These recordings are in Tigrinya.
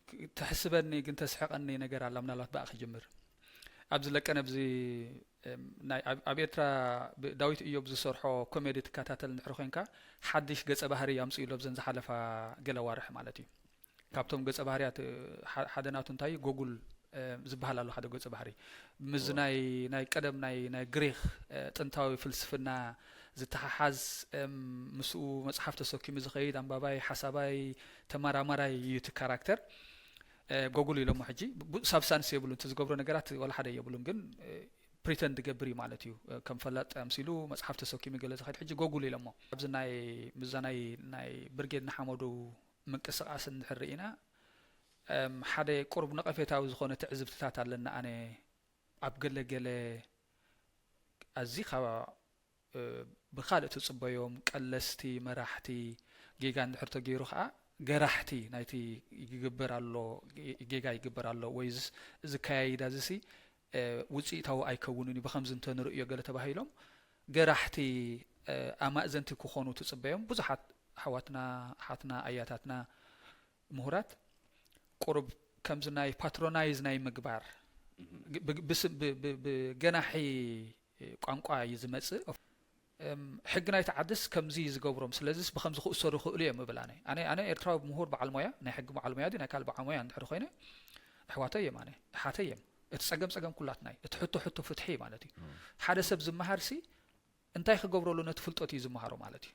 ክ- ተሕስበኒ ግን ተስሕቐኒ ነገር ኣላ። ምናልባት ብኣ ክጅምር። ኣብዚ ለቀነ ኣብዚ፣ እም፣ ናይ ኣብ ኣብ ኤርትራ ብ- ዳዊት እዮብ ዝሰርሖ ኮሜዲ ትከታተል እንድሕር ኮይንካ፣ ሓድሽ ገጸ ባህሪ ኣምጽኡ ኣሎ ኣብዘን ዝሓለፋ ገለ ኣዋርሕ ማለት እዩ። ካብቶም ገጸ ባህርያት፣ እ፣ ሓ- ሓደ ናቱ እንታይ እዩ? ጎጉል፣ እ፣ ዝበሃል ኣሎ ሓደ ገጸ ባህሪ። ምስ ናይ ናይ ቀደም ናይ ናይ ግሪኽ፣ እ፣ ጥንታዊ ፍልስፍና ዝተሓሓዝ፣ እም፣ ምስኡ መጽሓፍ ተሰኪሙ ዝኸይድ ኣንባባይ፣ ሓሳባይ፣ ተመራማራይ እዩ እቲ ካራክተር። እ፣ ጎጉል ኢሎሞ ሕጂ። ብ- ሳብስታንስ የብሉን፣ እቲ ዝገብሮ ነገራት ወላ ሓደ የብሉን፣ ግን፣ እ፣ ፕሪተንድ ዝገብር እዩ ማለት እዩ። እ፣ ከም ፈላጥ ኣምሲሉ መጽሓፍ ተሰኪሙ ገለ ዝኸይድ ሕጂ ጎጉል ኢሎሞ። ኣብዚ ናይ ምዛ ናይ ናይ ብርጌድ ንሓመዱ ምንቅስቓስ እንድሕር ርኢና፣ እም፣ ሓደ ቁሩብ ነቐፌታዊ ዝኾነ ትዕዝብትታት ኣለና። ኣነ ኣብ ገለገለ ኣዚኻ፣ እ፣ ብኻልእ ትጽበዮም ቀለስቲ መራሕቲ፣ ጌጋ እንድሕር ተገይሩ ኸኣ ገራሕቲ ናይቲ ይግበር ኣሎ፣ ጌጋ ይግበር ኣሎ ወይ ዝስ- ዝከያይዳ ዝሲ፣ እ፣ ውጽኢታዊ ኣይከውንን እዩ፣ ብኸምዚ እንተንርእዮ ገለ ተባሂሎም ገራሕቲ፣ እ፣ ኣማእዘንቲ ክኾኑ ትጽበዮም። ብዙሓት ኣሕዋትና፣ ኣሓትና፣ ኣያታትና ምሁራት ቁሩብ ከምዚ ናይ ፓትሮናይዝ ናይ ምግባር፣ ግ- ብ- ብስ- ብ- ብ- ብገናሒ ቋንቋ እዩ ዝመጽእ። እም፣ ሕጊ ናይቲ ዓድስ ከምዚ እዩ ዝገብሮም፣ ስለዚስ ብኸምዚ ክእሰሩ ይኽእሉ እዮም እብል ኣነ። ኣነ ኣነ ኤርትራዊ ምሁር በዓል ሞያ፣ ናይ ሕጊ በዓል ሞያ ድዩ ናይ ካልእ በዓል ሞያ እንድሕር ኮይነ፣ ኣሕዋተይ እዮም፣ ኣነ ኣሓተይ እዮም። እቲ ጸገም ጸገም ኩላትና እዩ። እቲ ሕቶ ሕቶ ፍትሒ ማለት እዩ። ሓደ ሰብ ዝመሃርሲ እንታይ ክገብረሉ ነቲ ፍልጠት እዩ ዝመሃሮ ማለት እዩ።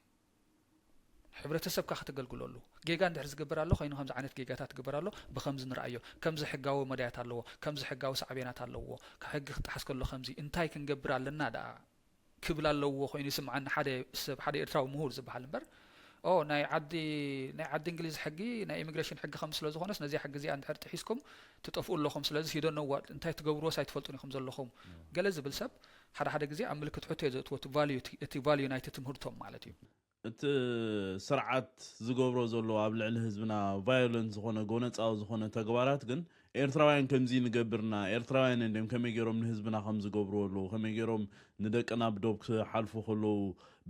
ሕብረተሰብካ ከተገልግለሉ። ጌጋ እንድሕር ዝገብር ኣሎ ኮይኑ ከምዚ ዓይነት ጌጋታት ትግበር ኣሎ፣ ብኸምዚ ንርኣዮ፣ ከምዚ ሕጋዊ መዳያት ኣለዎ፣ ከምዚ ሕጋዊ ሳዕቤናት ኣለዎ፣ ካብ ሕጊ ክጠሓስ ከሎ ከምዚ እንታይ ክንገብር ኣለና ደኣ ክብል ኣለዎ ኮይኑ ይስምዓኒ ሓደ ሰብ፣ ሓደ ኤርትራዊ ምሁር ዝበሃል እምበር። ኦ ናይ ዓዲ ናይ ዓዲ እንግሊዝ ሕጊ ናይ ኢሚግሬሽን ሕጊ ከም ስለ ዝኾነስ ነዚኣ ሕጊ እዚኣ እንድሕር ጥሒስኩም ትጠፍኡ ኣለኹም፣ ስለዚ ሂዶ ነዋ እንታይ ትገብርዎስ ኣይትፈልጡን ኢኹም ዘለኹም ገለ ዝብል ሰብ ሓደ ሓደ ግዜ ኣብ ምልክት ሕቶ እየ ዘእትዎ እቲ ቫልዩ እቲ ቫልዩ ናይቲ ትምህርቶም ማለት እዩ። እቲ ስርዓት ዝገብሮ ዘሎ ኣብ ልዕሊ ህዝብና ቫዮለንት ዝኾነ ጎነፃዊ ዝኾነ ተግባራት ግን ኤርትራውያን ከምዚ ንገብርና ኤርትራውያን እንዲም ከመይ ገይሮም ንህዝብና ከም ዝገብሩ ኣለዉ ከመይ ገይሮም ንደቅና ብዶብ ክሓልፉ ከለዉ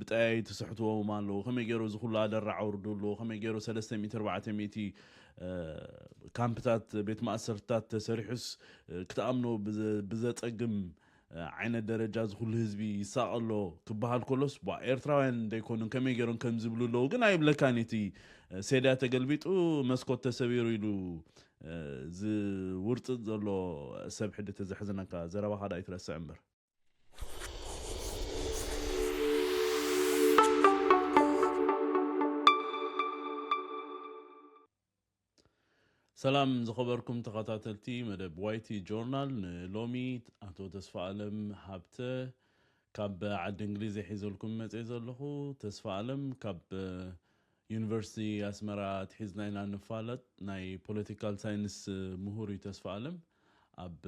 ብጠያይ ትስሕትዎም ኣለዉ ከመይ ገይሩ እዚ ኩሉ ኣደራዕ ኣውርዱ ኣለዉ ከመይ ገይሩ ሰለስተ ሚእቲ ኣርባዕተ ሚእቲ ካምፕታት ቤት ማእሰርትታት ተሰሪሑስ ክትኣምኖ ብዘፀግም ዓይነት ደረጃ እዚ ኩሉ ህዝቢ ይሳቐ ኣሎ ክበሃል ከሎስ ቧ ኤርትራውያን ደይኮኑን ከመይ ገይሮም ከም ዝብሉ ኣለዉ ግን ኣይብለካን እቲ ሴድያ ተገልቢጡ መስኮት ተሰቢሩ ኢሉ ዝውርፅጥ ዘሎ ሰብ ሕዲ ተዘሕዝነካ ዘረባኻ ዳ ኣይትረስዕ እምበር። ሰላም ዝኸበርኩም ተኸታተልቲ መደብ ዋይቲ ጆርናል ንሎሚ ኣቶ ተስፋ ኣለም ሃብተ ካብ ዓዲ እንግሊዝ ሒዘልኩም መፅእ ዘለኹ ተስፋ ኣለም ካብ ዩኒቨርሲቲ ኣስመራ ኣትሒዝና ኢና ንፋለጥ ናይ ፖለቲካል ሳይንስ ምሁር እዩ ተስፋ ኣለም ኣብ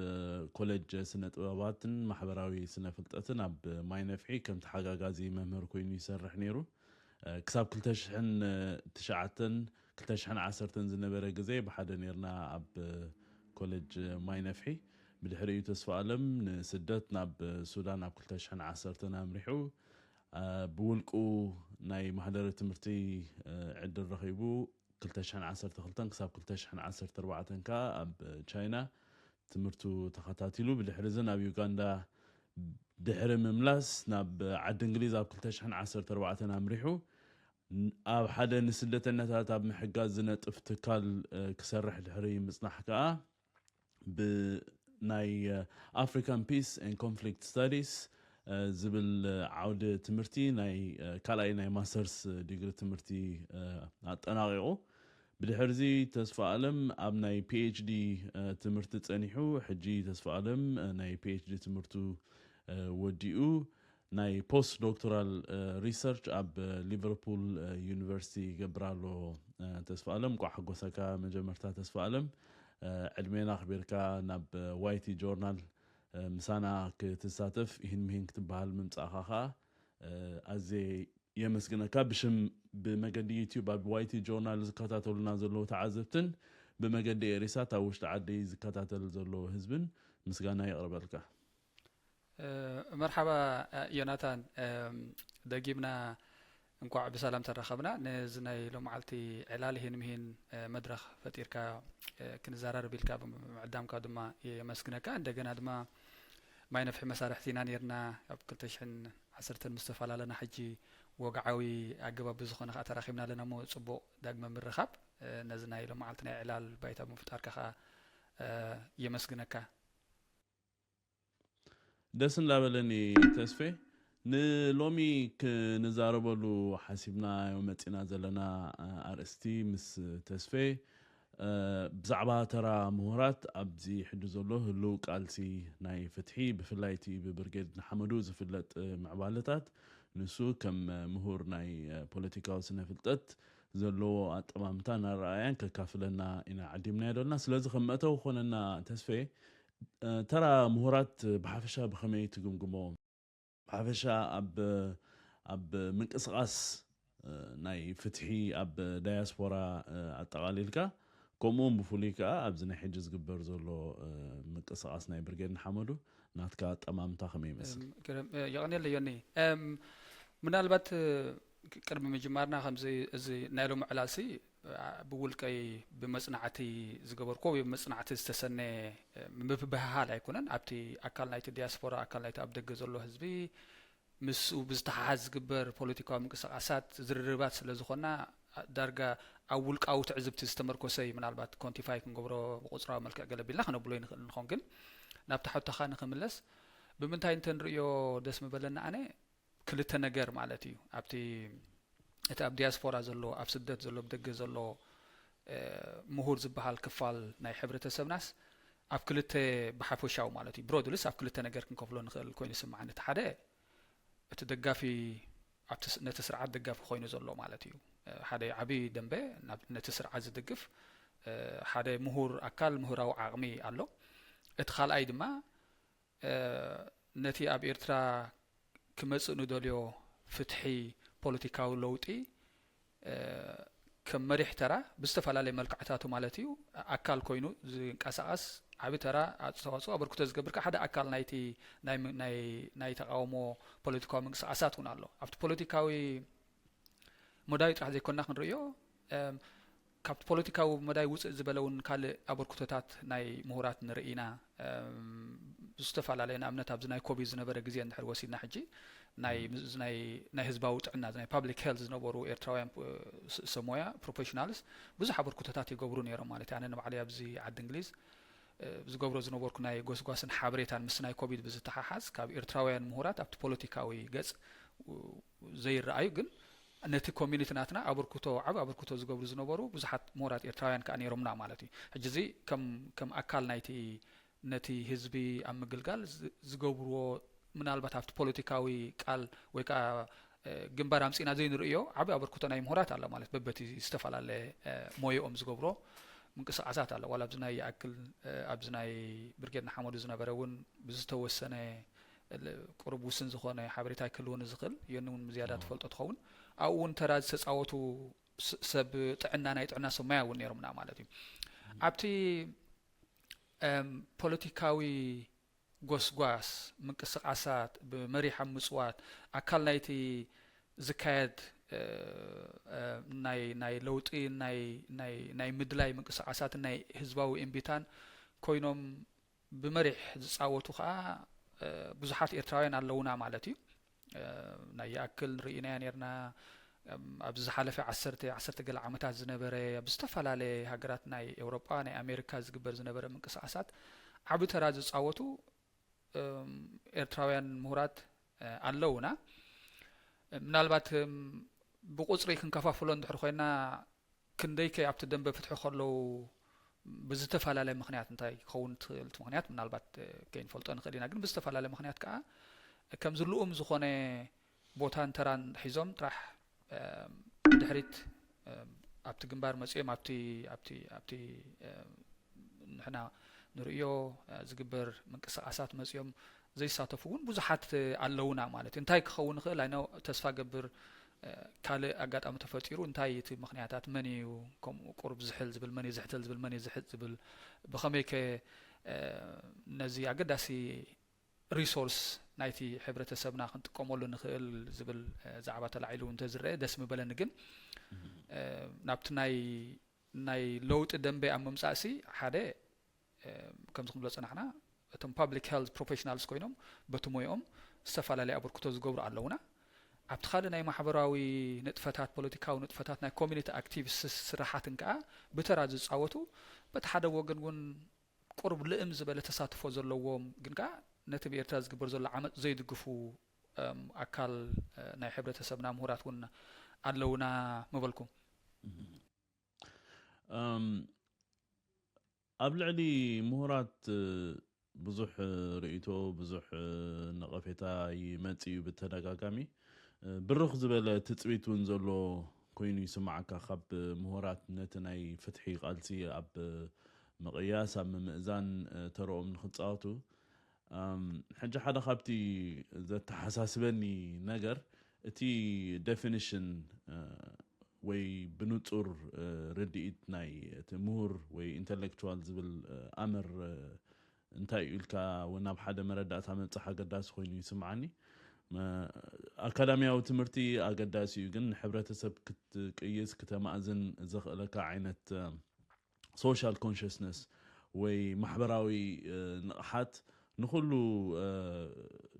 ኮሌጅ ስነ ጥበባትን ማሕበራዊ ስነ ፍልጠትን ኣብ ማይነፍሒ ከም ተሓጋጋዚ መምህር ኮይኑ ይሰርሕ ነይሩ ክሳብ ክልተ ሽሕን ትሽዓተን ክልተ ሽሕን ዓሰርተን ዝነበረ ግዜ ብሓደ ነርና ኣብ ኮሌጅ ማይ ነፍሒ። ብድሕሪኡ ተስፋ ኣለም ንስደት ናብ ሱዳን ኣብ ክልተ ሽሕን ዓሰርተን ኣምሪሑ። ብውልቁ ናይ ማህደረ ትምህርቲ ዕድል ረኺቡ ክልተ ሽሕን ዓሰርተ ክልተን ክሳብ ክልተ ሽሕን ዓሰርተ ኣርባዕተን ከኣ ኣብ ቻይና ትምህርቱ ተኸታቲሉ። ብድሕሪ እዚ ናብ ዩጋንዳ ድሕሪ ምምላስ ናብ ዓዲ እንግሊዝ ኣብ ክልተ ሽሕን ዓሰርተ ኣርባዕተን ኣምሪሑ ኣብ ሓደ ንስደተኛታት ኣብ ምሕጋዝ ዝነጥፍ ትካል ክሰርሕ ድሕሪ ምጽናሕ ከኣ ብናይ African Peace and Conflict Studies ዝብል ዓውዲ ትምህርቲ ናይ ካልኣይ ናይ ማስተርስ ዲግሪ ትምህርቲ ኣጠናቒቑ። ብድሕርዚ ተስፋ ኣለም ኣብ ናይ ፒኤችዲ ትምህርቲ ጸኒሑ። ሕጂ ተስፋ ኣለም ናይ ፒኤችዲ ትምህርቱ ወዲኡ ናይ ፖስት ዶክቶራል ሪሰርች ኣብ ሊቨርፑል ዩኒቨርሲቲ ይገብር ኣሎ። ተስፋ ኣለም እንቋዕ ሓጎሰካ። መጀመርታ ተስፋ ኣለም ዕድሜና ኣኽቢርካ ናብ ዋይቲ ጆርናል ምሳና ክትሳተፍ ይህን ምሂን ክትበሃል ምምጻእኻ ኸኣ ኣዝየ የመስግነካ። ብሽም ብመገዲ ዩትዩብ ኣብ ዋይቲ ጆርናል ዝከታተሉና ዘለዉ ተዓዘብትን ብመገዲ ኤሪሳት ኣብ ውሽጢ ዓዲ ዝከታተል ዘሎ ህዝብን ምስጋና የቕርበልካ። መርሓባ ዮናታን፣ ደጊምና እንኳዕ ብሰላም ተራኸብና። ነዚ ናይ ሎመዓልቲ ዕላል ሂን ምሂን፣ እ፣ መድረኽ ፈጢርካ፣ እ፣ ክንዘራረብ ኢልካ ብምዕዳምካ ድማ የመስግነካ። እንደገና ድማ ማይ ነፍሒ መሳርሕቲ ኢና ነይርና። ኣብ ክልተ ሽሕን ዓሰርተን ምስ ተፈላለና፣ ሕጂ ወግዓዊ ኣገባብ ብዝኾነ ከኣ ተራኺብና ኣለና። እሞ ጽቡቕ ዳግመ ምርኻብ። እ፣ ነዚ ናይ ሎመዓልቲ ናይ ዕላል ባይታ ብምፍጣርካ ከኣ፣ እ፣ የመስግነካ። ደስ እንዳበለኒ ተስፌ፣ ንሎሚ ክንዛረበሉ ሓሲብናዮ መጺና ዘለና፣ እ፣ ኣርእስቲ ምስ ተስፌ፣ እ፣ ብዛዕባ ተራ ምሁራት ኣብዚ ሕጂ ዘሎ ህሉው ቃልሲ ናይ ፍትሒ፣ ብፍላይ እቲ ብብርጌድ ንሓመዱ ዝፍለጥ፣ እ፣ ምዕባለታት፣ ንሱ ከም፣ እ፣ ምሁር ናይ፣ እ፣ ፖለቲካዊ ስነ ፍልጠት ዘለዎ ኣጠማምታን ኣረኣእያን ከካፍለና ኢና ዓዲምናዮ ዘለና። ስለዚ ከም መእተዊ ክኾነና ተስፌ፣ እ፣ ተራ ምሁራት ብሓፈሻ ብኸመይ ትግምግሞ? ብሓፈሻ ኣብ፣ ኣብ ምንቅስቓስ፣ እ፣ ናይ ፍትሒ ኣብ ዳያስፖራ፣ እ፣ ኣጠቓሊልካ፣ ከምኡ እውን ብፍሉይ ከኣ ኣብዚ ናይ ሕጂ ዝግበር ዘሎ፣ እ፣ ምንቅስቓስ ናይ ብርጌድ ንሓመዱ ናትካ ኣጠማምታ ከመይ ይመስል? እም፣ ግርም፣ እ፣ የቐንየለይ ዮኒ። እም፣ ምናልባት፣ እ፣ ቅ-፣ ቅድሚ ምጅማርና ከምዚ እዚ ናይ ሎሚ ዕላልሲ፣ እ፣ ብውልቀይ ብመጽናዕቲ ዝገበርኩ ወይ ብመጽናዕቲ ዝተሰነ፣ እ፣ ምብህሃል ኣይኮነን። ኣብቲ ኣካል ናይቲ ዲያስፖራ፣ ኣካል ናይቲ ኣብ ደገ ዘሎ ህዝቢ፣ ምስኡ ብዝተሓሓዝ ዝግበር ፖለቲካዊ ምንቅስቓሳት ዝርርባት ስለ ዝኾና፣ ዳርጋ ኣብ ውልቃዊ ትዕዝብቲ ዝተመርኮሰ እዩ። ምናልባት ኮንቲፋይ ክንገብሮ ብቁጽራዊ መልክዕ ገለ ቢልና ክነብሎ ይንኽእል ንኾን፣ ግን ናብቲ ሕቶኻ ንኽምለስ፣ ብምንታይ እንተ ንርእዮ ደስ ምበለና ኣነ፣ ክልተ ነገር ማለት እዩ። ኣብቲ፣ እቲ ኣብ ዲያስፖራ ዘሎ፣ ኣብ ስደት ዘሎ፣ ብደገ ዘሎ፣ እ፣ ምሁር ዝበሃል ክፋል ናይ ሕብረተሰብናስ ኣብ ክልተ ብሓፈሻዊ ማለት እዩ፣ ብሮድሊስ ኣብ ክልተ ነገር ክንከፍሎ ንኽእል ኮይኑ ይስምዓኒ። እቲ ሓደ፣ እቲ ደጋፊ፣ ኣብቲ ስ-፣ ነቲ ስርዓት ደጋፊ ኮይኑ ዘሎ ማለት እዩ። እ፣ ሓደ ዓቢ ደንበ ናብ፣ ነቲ ስርዓት ዝድግፍ፣ እ፣ ሓደ ምሁር ኣካል ምሁራዊ ዓቕሚ ኣሎ። እቲ ካልኣይ ድማ፣ እ፣ ነቲ ኣብ ኤርትራ ክመጽእ ንደልዮ ፍትሒ፣ ፖለቲካዊ ለውጢ፣ እ፣ ከም መሪሕ ተራ ብዝተፈላለየ መልክዕታቱ ማለት እዩ፣ ኣካል ኮይኑ ዝንቀሳቐስ፣ ዓቢ ተራ፣ ኣስተዋጽኦ፣ ኣበርክቶ ዝገብር ከኣ ሓደ ኣካል ናይቲ ናይ ም-፣ ናይ፣ ናይ ተቓውሞ ፖለቲካዊ ምንቅስቓሳት እውን ኣሎ። ኣብቲ ፖለቲካዊ መዳዩ ጥራሕ ዘይኮንና ክንርእዮ፣ እም፣ ካብቲ ፖለቲካዊ መዳይ ውጽእ ዝበለ እውን ካልእ ኣበርክቶታት ናይ ምሁራት ንርኢ ኢና። እም፣ ዝተፈላለየ፣ ንኣብነት ኣብዚ ናይ ኮቪድ ዝነበረ ግዜ እንድሕር ወሲድና፣ ሕጂ ናይ፣ እም። እዚ ናይ፣ ናይ ህዝባዊ ጥዕና፣ እዚ ናይ ፓብሊክ ሄልዝ ዝነበሩ ኤርትራውያን፣ እ፣ ስ-፣ ሰብ ሞያ፣ ፕሮፌሽናልስ፣ ብዙሕ ኣበርክቶታት ይገብሩ ነይሮም ማለት እዩ። ኣነ ንባዕለይ ኣብዚ ዓዲ እንግሊዝ፣ እ፣ ዝገብሮ ዝነበርኩ ናይ ጎስጓስን ሓበሬታን ምስ ናይ ኮቪድ ብዝተሓሓዝ፣ ካብ ኤርትራውያን ምሁራት ኣብቲ ፖለቲካዊ ገጽ፣ እ፣ ዘይረኣዩ፣ ግን ነቲ ኮሚኒቲ ናትና ኣበርክቶ፣ ዓቢ ኣበርክቶ ዝገብሩ ዝነበሩ ብዙሓት ምሁራት ኤርትራውያን ከኣ ነይሮምና ማለት እዩ። ሕጂ እዚ ከም፣ ከም ኣካል ናይቲ፣ ነቲ ህዝቢ ኣብ ምግልጋል ዝ-፣ ዝገብርዎ፣ ምናልባት ኣብቲ ፖለቲካዊ ቃል ወይ ከኣ፣ እ፣ ግንባር ኣምጺእና ዘይንርእዮ ዓቢ ኣበርክቶ ናይ ምሁራት ኣሎ ማለት፣ በበቲ ዝተፈላለየ፣ እ፣ ሞያኦም ዝገብሮ ምንቅስቓሳት ኣሎ። ዋላ ኣብዚ ናይ ይኣክል፣ እ፣ ኣብዚ ናይ ብርጌድ ንሓመዱ ዝነበረ እውን ብዝተወሰነ፣ እ፣ ቁሩብ ውስን ዝኾነ ሓበሬታ ክህልወኒ ዝኽእል፣ ዮኒ እውን ዝያዳ እዎ። ትፈልጦ ትኸውን። ኣብኡ እውን ተራ ዝተጻወቱ ስ-፣ ሰብ ጥዕና፣ ናይ ጥዕና ሰብ ሞያ እውን ነይሮምና ማለት እዩ። ኣብቲ፣ እም፣ ፖለቲካዊ ጎስጓስ፣ ምንቅስቓሳት፣ ብመሪሕ ኣብ ምጽዋት፣ ኣካል ናይቲ ዝካየድ፣ እ፣ እ፣ ናይ፣ ናይ ለውጢ፣ ናይ፣ ናይ፣ ናይ ምድላይ ምንቅስቓሳትን ናይ ህዝባዊ እምቢታን ኮይኖም ብመሪሕ ዝጻወቱ ከኣ፣ እ፣ ብዙሓት ኤርትራውያን ኣለዉና ማለት እዩ። እ፣ ናይ ይኣክል ንርእይናያ ኔርና፣ እም፣ ኣብዚ ዝሓለፈ ዓሰርተ፣ ዓሰርተ ገለ ዓመታት ዝነበረ፣ ኣብ ዝተፈላለየ ሃገራት ናይ ኤውሮጳ፣ ናይ ኣሜሪካ ዝግበር ዝነበረ ምንቅስቓሳት ዓቢ ተራ ዝጻወቱ፣ እም፣ ኤርትራውያን ምሁራት፣ እ፣ ኣለዉና። ምናልባት፣ እም፣ ብቁጽሪ ክንከፋፍሎ እንድሕር ኮይና፣ ክንደይከ ኣብቲ ደንበ ፍትሒ ከለዉ ብዝተፈላለየ ምኽንያት እንታይ ክኸውን ትኽእል፣ እቲ ምኽንያት ምናልባት፣ እ፣ ከይንፈልጦ ንኽእል ኢና፣ ግን ብዝተፈላለየ ምኽንያት ከኣ ከምዚ ልኡም ዝኾነ ቦታን ተራን ሒዞም ጥራሕ፣ እ፣ ብድሕሪት፣ እ፣ ኣብቲ ግንባር መጺኦም ኣብቲ፣ ኣብቲ፣ ኣብቲ፣ እ፣ ንሕና ንርእዮ፣ እ፣ ዝግበር ምንቅስቓሳት መጺኦም ዘይሳተፉ እውን ብዙሓት ኣለዉና ማለት እዩ። እንታይ ክኸውን ይኽእል? ኣይነ ተስፋ ገብር፣ እ፣ ካልእ ኣጋጣሚ ተፈጢሩ፣ እንታይ እቲ ምኽንያታት፣ መን እዩ ከምኡ ቁሩብ ዝሕል ዝብል፣ መን እዩ ዝሕትል ዝብል፣ መን እዩ ዝሕጥ ዝብል፣ ብኸመይከ፣ እ፣ ነዚ ኣገዳሲ ሪሶርስ ናይቲ ሕብረተሰብና ክንጥቀመሉ ንኽእል ዝብል እ፣ ዛዕባ ተላዒሉ እንተዝረአ ደስ ምበለኒ። ግን እ፣ ናብቲ ናይ ናይ ለውጢ ደንበ ኣብ ምምፃእሲ ሓደ እ፣ ከምዚ ክንብሎ ፀናሕና እቶም ፓብሊክ ሄልት ፕሮፌሽናልስ ኮይኖም በቲ ሞይኦም ዝተፈላለየ ኣበርክቶ ዝገብሩ ኣለውና። ኣብቲ ካልእ ናይ ማሕበራዊ ንጥፈታት፣ ፖለቲካዊ ንጥፈታት፣ ናይ ኮሚኒቲ ኣክቲቪስት ስራሓትን ከዓ ብተራ ዝፃወቱ፣ በቲ ሓደ ወገን እውን ቁሩብ ልእም ዝበለ ተሳትፎ ዘለዎም ግን ከዓ ነቲ ብኤርትራ ዝግበር ዘሎ ዓመፅ ዘይድግፉ እም፣ ኣካል እ፣ ናይ ሕብረተሰብና ምሁራት እውን ኣለውና ምበልኩ። እም፣ ኣብ ልዕሊ ምሁራት እ፣ ብዙሕ እ፣ ርእይቶ፣ ብዙሕ እ፣ ነቐፌታ ይመጽእ እዩ ብተደጋጋሚ። እ፣ ብርኽ ዝበለ ትጽቢት እውን ዘሎ ኮይኑ ይስምዓካ ካብ ምሁራት ነቲ ናይ ፍትሒ ቃልሲ ኣብ ምቕያስ፣ ኣብ ምምእዛን እ፣ ተረኦም ንኽጻወቱ። ኣም፣ ሕጂ ሓደ ካብቲ ዘተሓሳስበኒ ነገር እቲ ዴፊኒሽን እ፣ ወይ ብንጹር እ፣ ርድኢት ናይ እቲ ምሁር ወይ ኢንተሌክቹዋል ዝብል እ፣ ኣምር እ፣ እንታይ እዩ ኢልካ ወ- ናብ ሓደ መረዳእታ ምብጻሕ ኣገዳሲ ኮይኑ ይስምዓኒ። መ- ኣካዳሚያዊ ትምህርቲ ኣገዳሲ እዩ፣ ግን ንሕብረተሰብ ክትቅይስ ክተማእዝን ዘኽእለካ ዓይነት እ፣ ሶሻል ኮንሽስነስ ወይ ማሕበራዊ እ፣ ንቕሓት ንኹሉ እ፣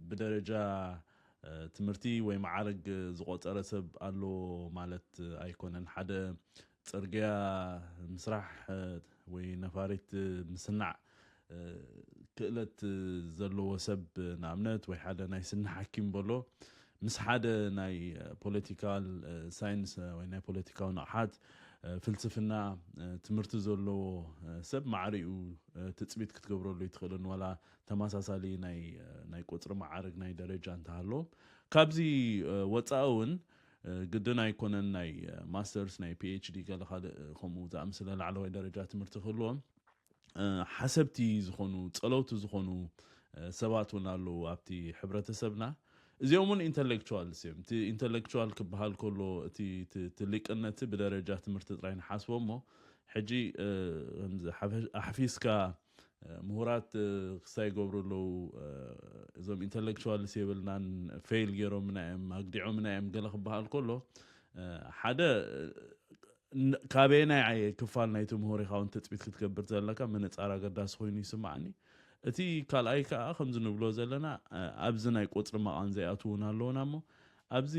ብደረጃ እ፣ ትምህርቲ ወይ መዓርግ ዝቆጸረ ሰብ ኣሎ ማለት ኣይኮነን። ሓደ ጽርግያ ምስራሕ እ፣ ወይ ነፋሪት ምስናዕ እ፣ ክእለት ዘለዎ ሰብ ንኣብነት ወይ ሓደ ናይ ስኒ ሓኪም በሎ ምስ ሓደ ናይ ፖለቲካል ሳይንስ ወይ ናይ ፖለቲካዊ ንቕሓት እ፣ ፍልስፍና እ፣ ትምህርቲ ዘለዎ እ፣ ሰብ ማዕሪኡ እ፣ ትጽቢት ክትገብረሉ ይትኽእልን ዋላ ተመሳሳሊ ናይ እ፣ ናይ ቁጽሪ መዓርግ ናይ ደረጃ እንተሃለዎም ካብዚ እ፣ ወጻኢ እውን እ፣ ግድን ኣይኮነን ናይ እ፣ ማስተርስ ናይ ፒኤችዲ ገለ ካልእ እ፣ ከምኡ ዝኣምስለ ላዕለዋይ ደረጃ ትምህርቲ ክህልዎም እ፣ ሓሰብቲ ዝኾኑ ጸለውቲ ዝኾኑ እ፣ ሰባት እውን ኣለዉ ኣብቲ ሕብረተሰብና። እዚኦም እውን ኢንተሌክቹዋልስ እዮም። እቲ ኢንተሌክቹዋል ክበሃል ከሎ እቲ እቲ- እቲ ሊቅነት ብደረጃ ትምህርቲ ጥራይ ንሓስቦ እሞ ሕጂ እ፣ ከምዚ ሓፈ- ኣሕፊስካ እ፣ ምሁራት እ፣ ክሳይ ይገብሩ ኣለዉ እ፣ እዞም ኢንተሌክቹዋልስ የብልናን ፌይል ገይሮምና እዮም ኣግዲዖምና እዮም ገለ ክበሃል ከሎ እ፣ ሓደ እ፣ ን- ካበየናይ ዓየ ክፋል ናይቲ ምሁር ኢኻ እውን ትፅቢት ክትገብር ዘለካ ምንፃር ኣገዳሲ ኮይኑ ይስማዓኒ። እቲ ካልኣይ ከዓ ከምዚ ንብሎ ዘለና እ፣ ኣብዚ ናይ ቁፅሪ መቓን ዘይኣትው እውን ኣለውና እሞ ኣብዚ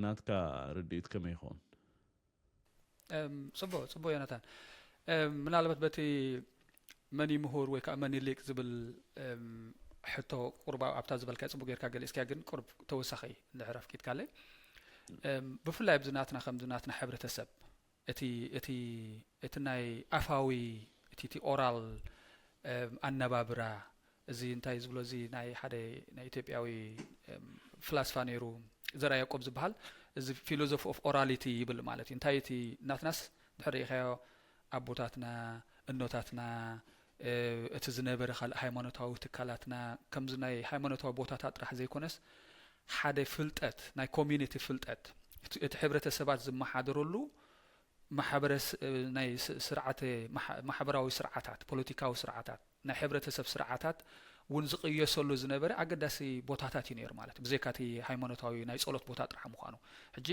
ናትካ ርድኢት ከመይ ይኸውን? እም፣ ጽቡቕ ጽቡቕ ዮናታን። እም፣ ምናልባት በቲ መን እዩ ምሁር ወይ ከዓ መን እዩ ሊቅ ዝብል እም፣ ሕቶ ቁርባ ኣብታ ዝበልካ ጽቡቕ ጌርካ ገሊጽካ ግን ቁርብ ተወሳኺ እንድሕር ኣፍቂድካለይ እም፣ ብፍላይ ኣብዚ ናትና ከምዚ ናትና ሕብረተሰብ እቲ እቲ እቲ ናይ ኣፋዊ እቲ እቲ ኦራል እም፣ ኣነባብራ እዚ እንታይ ዝብሎ እዚ ናይ ሓደ ናይ ኢትዮጵያዊ እም፣ ፍላስፋ ነይሩ ዘርኣ ያዕቆብ ዝበሃል እዚ ፊሎዞፊ ኦፍ ኦራሊቲ ይብል ማለት እዩ። እንታይ እቲ ናትናስ ድሕር ርኢኻዮ ኣቦታትና እኖታትና እ፣ እቲ ዝነበረ ካልእ ሃይማኖታዊ ትካላትና ከምዚ ናይ ሃይማኖታዊ ቦታታት ጥራሕ ዘይኮነስ ሓደ ፍልጠት ናይ ኮሚኒቲ ፍልጠት እቲ እቲ ሕብረተሰባት ዝመሓደረሉ ማሕበረስ እ፣ ናይ ስ- ስርዓተ ማሕ- ማሕበራዊ ስርዓታት ፖለቲካዊ ስርዓታት ናይ ሕብረተሰብ ስርዓታት እውን ዝቕየሰሉ ዝነበረ ኣገዳሲ ቦታታት እዩ ነይሩ ማለት እዩ። ብዘይካ እቲ ሃይማኖታዊ ናይ ጸሎት ቦታ ጥራሕ ምዃኑ ሕጂ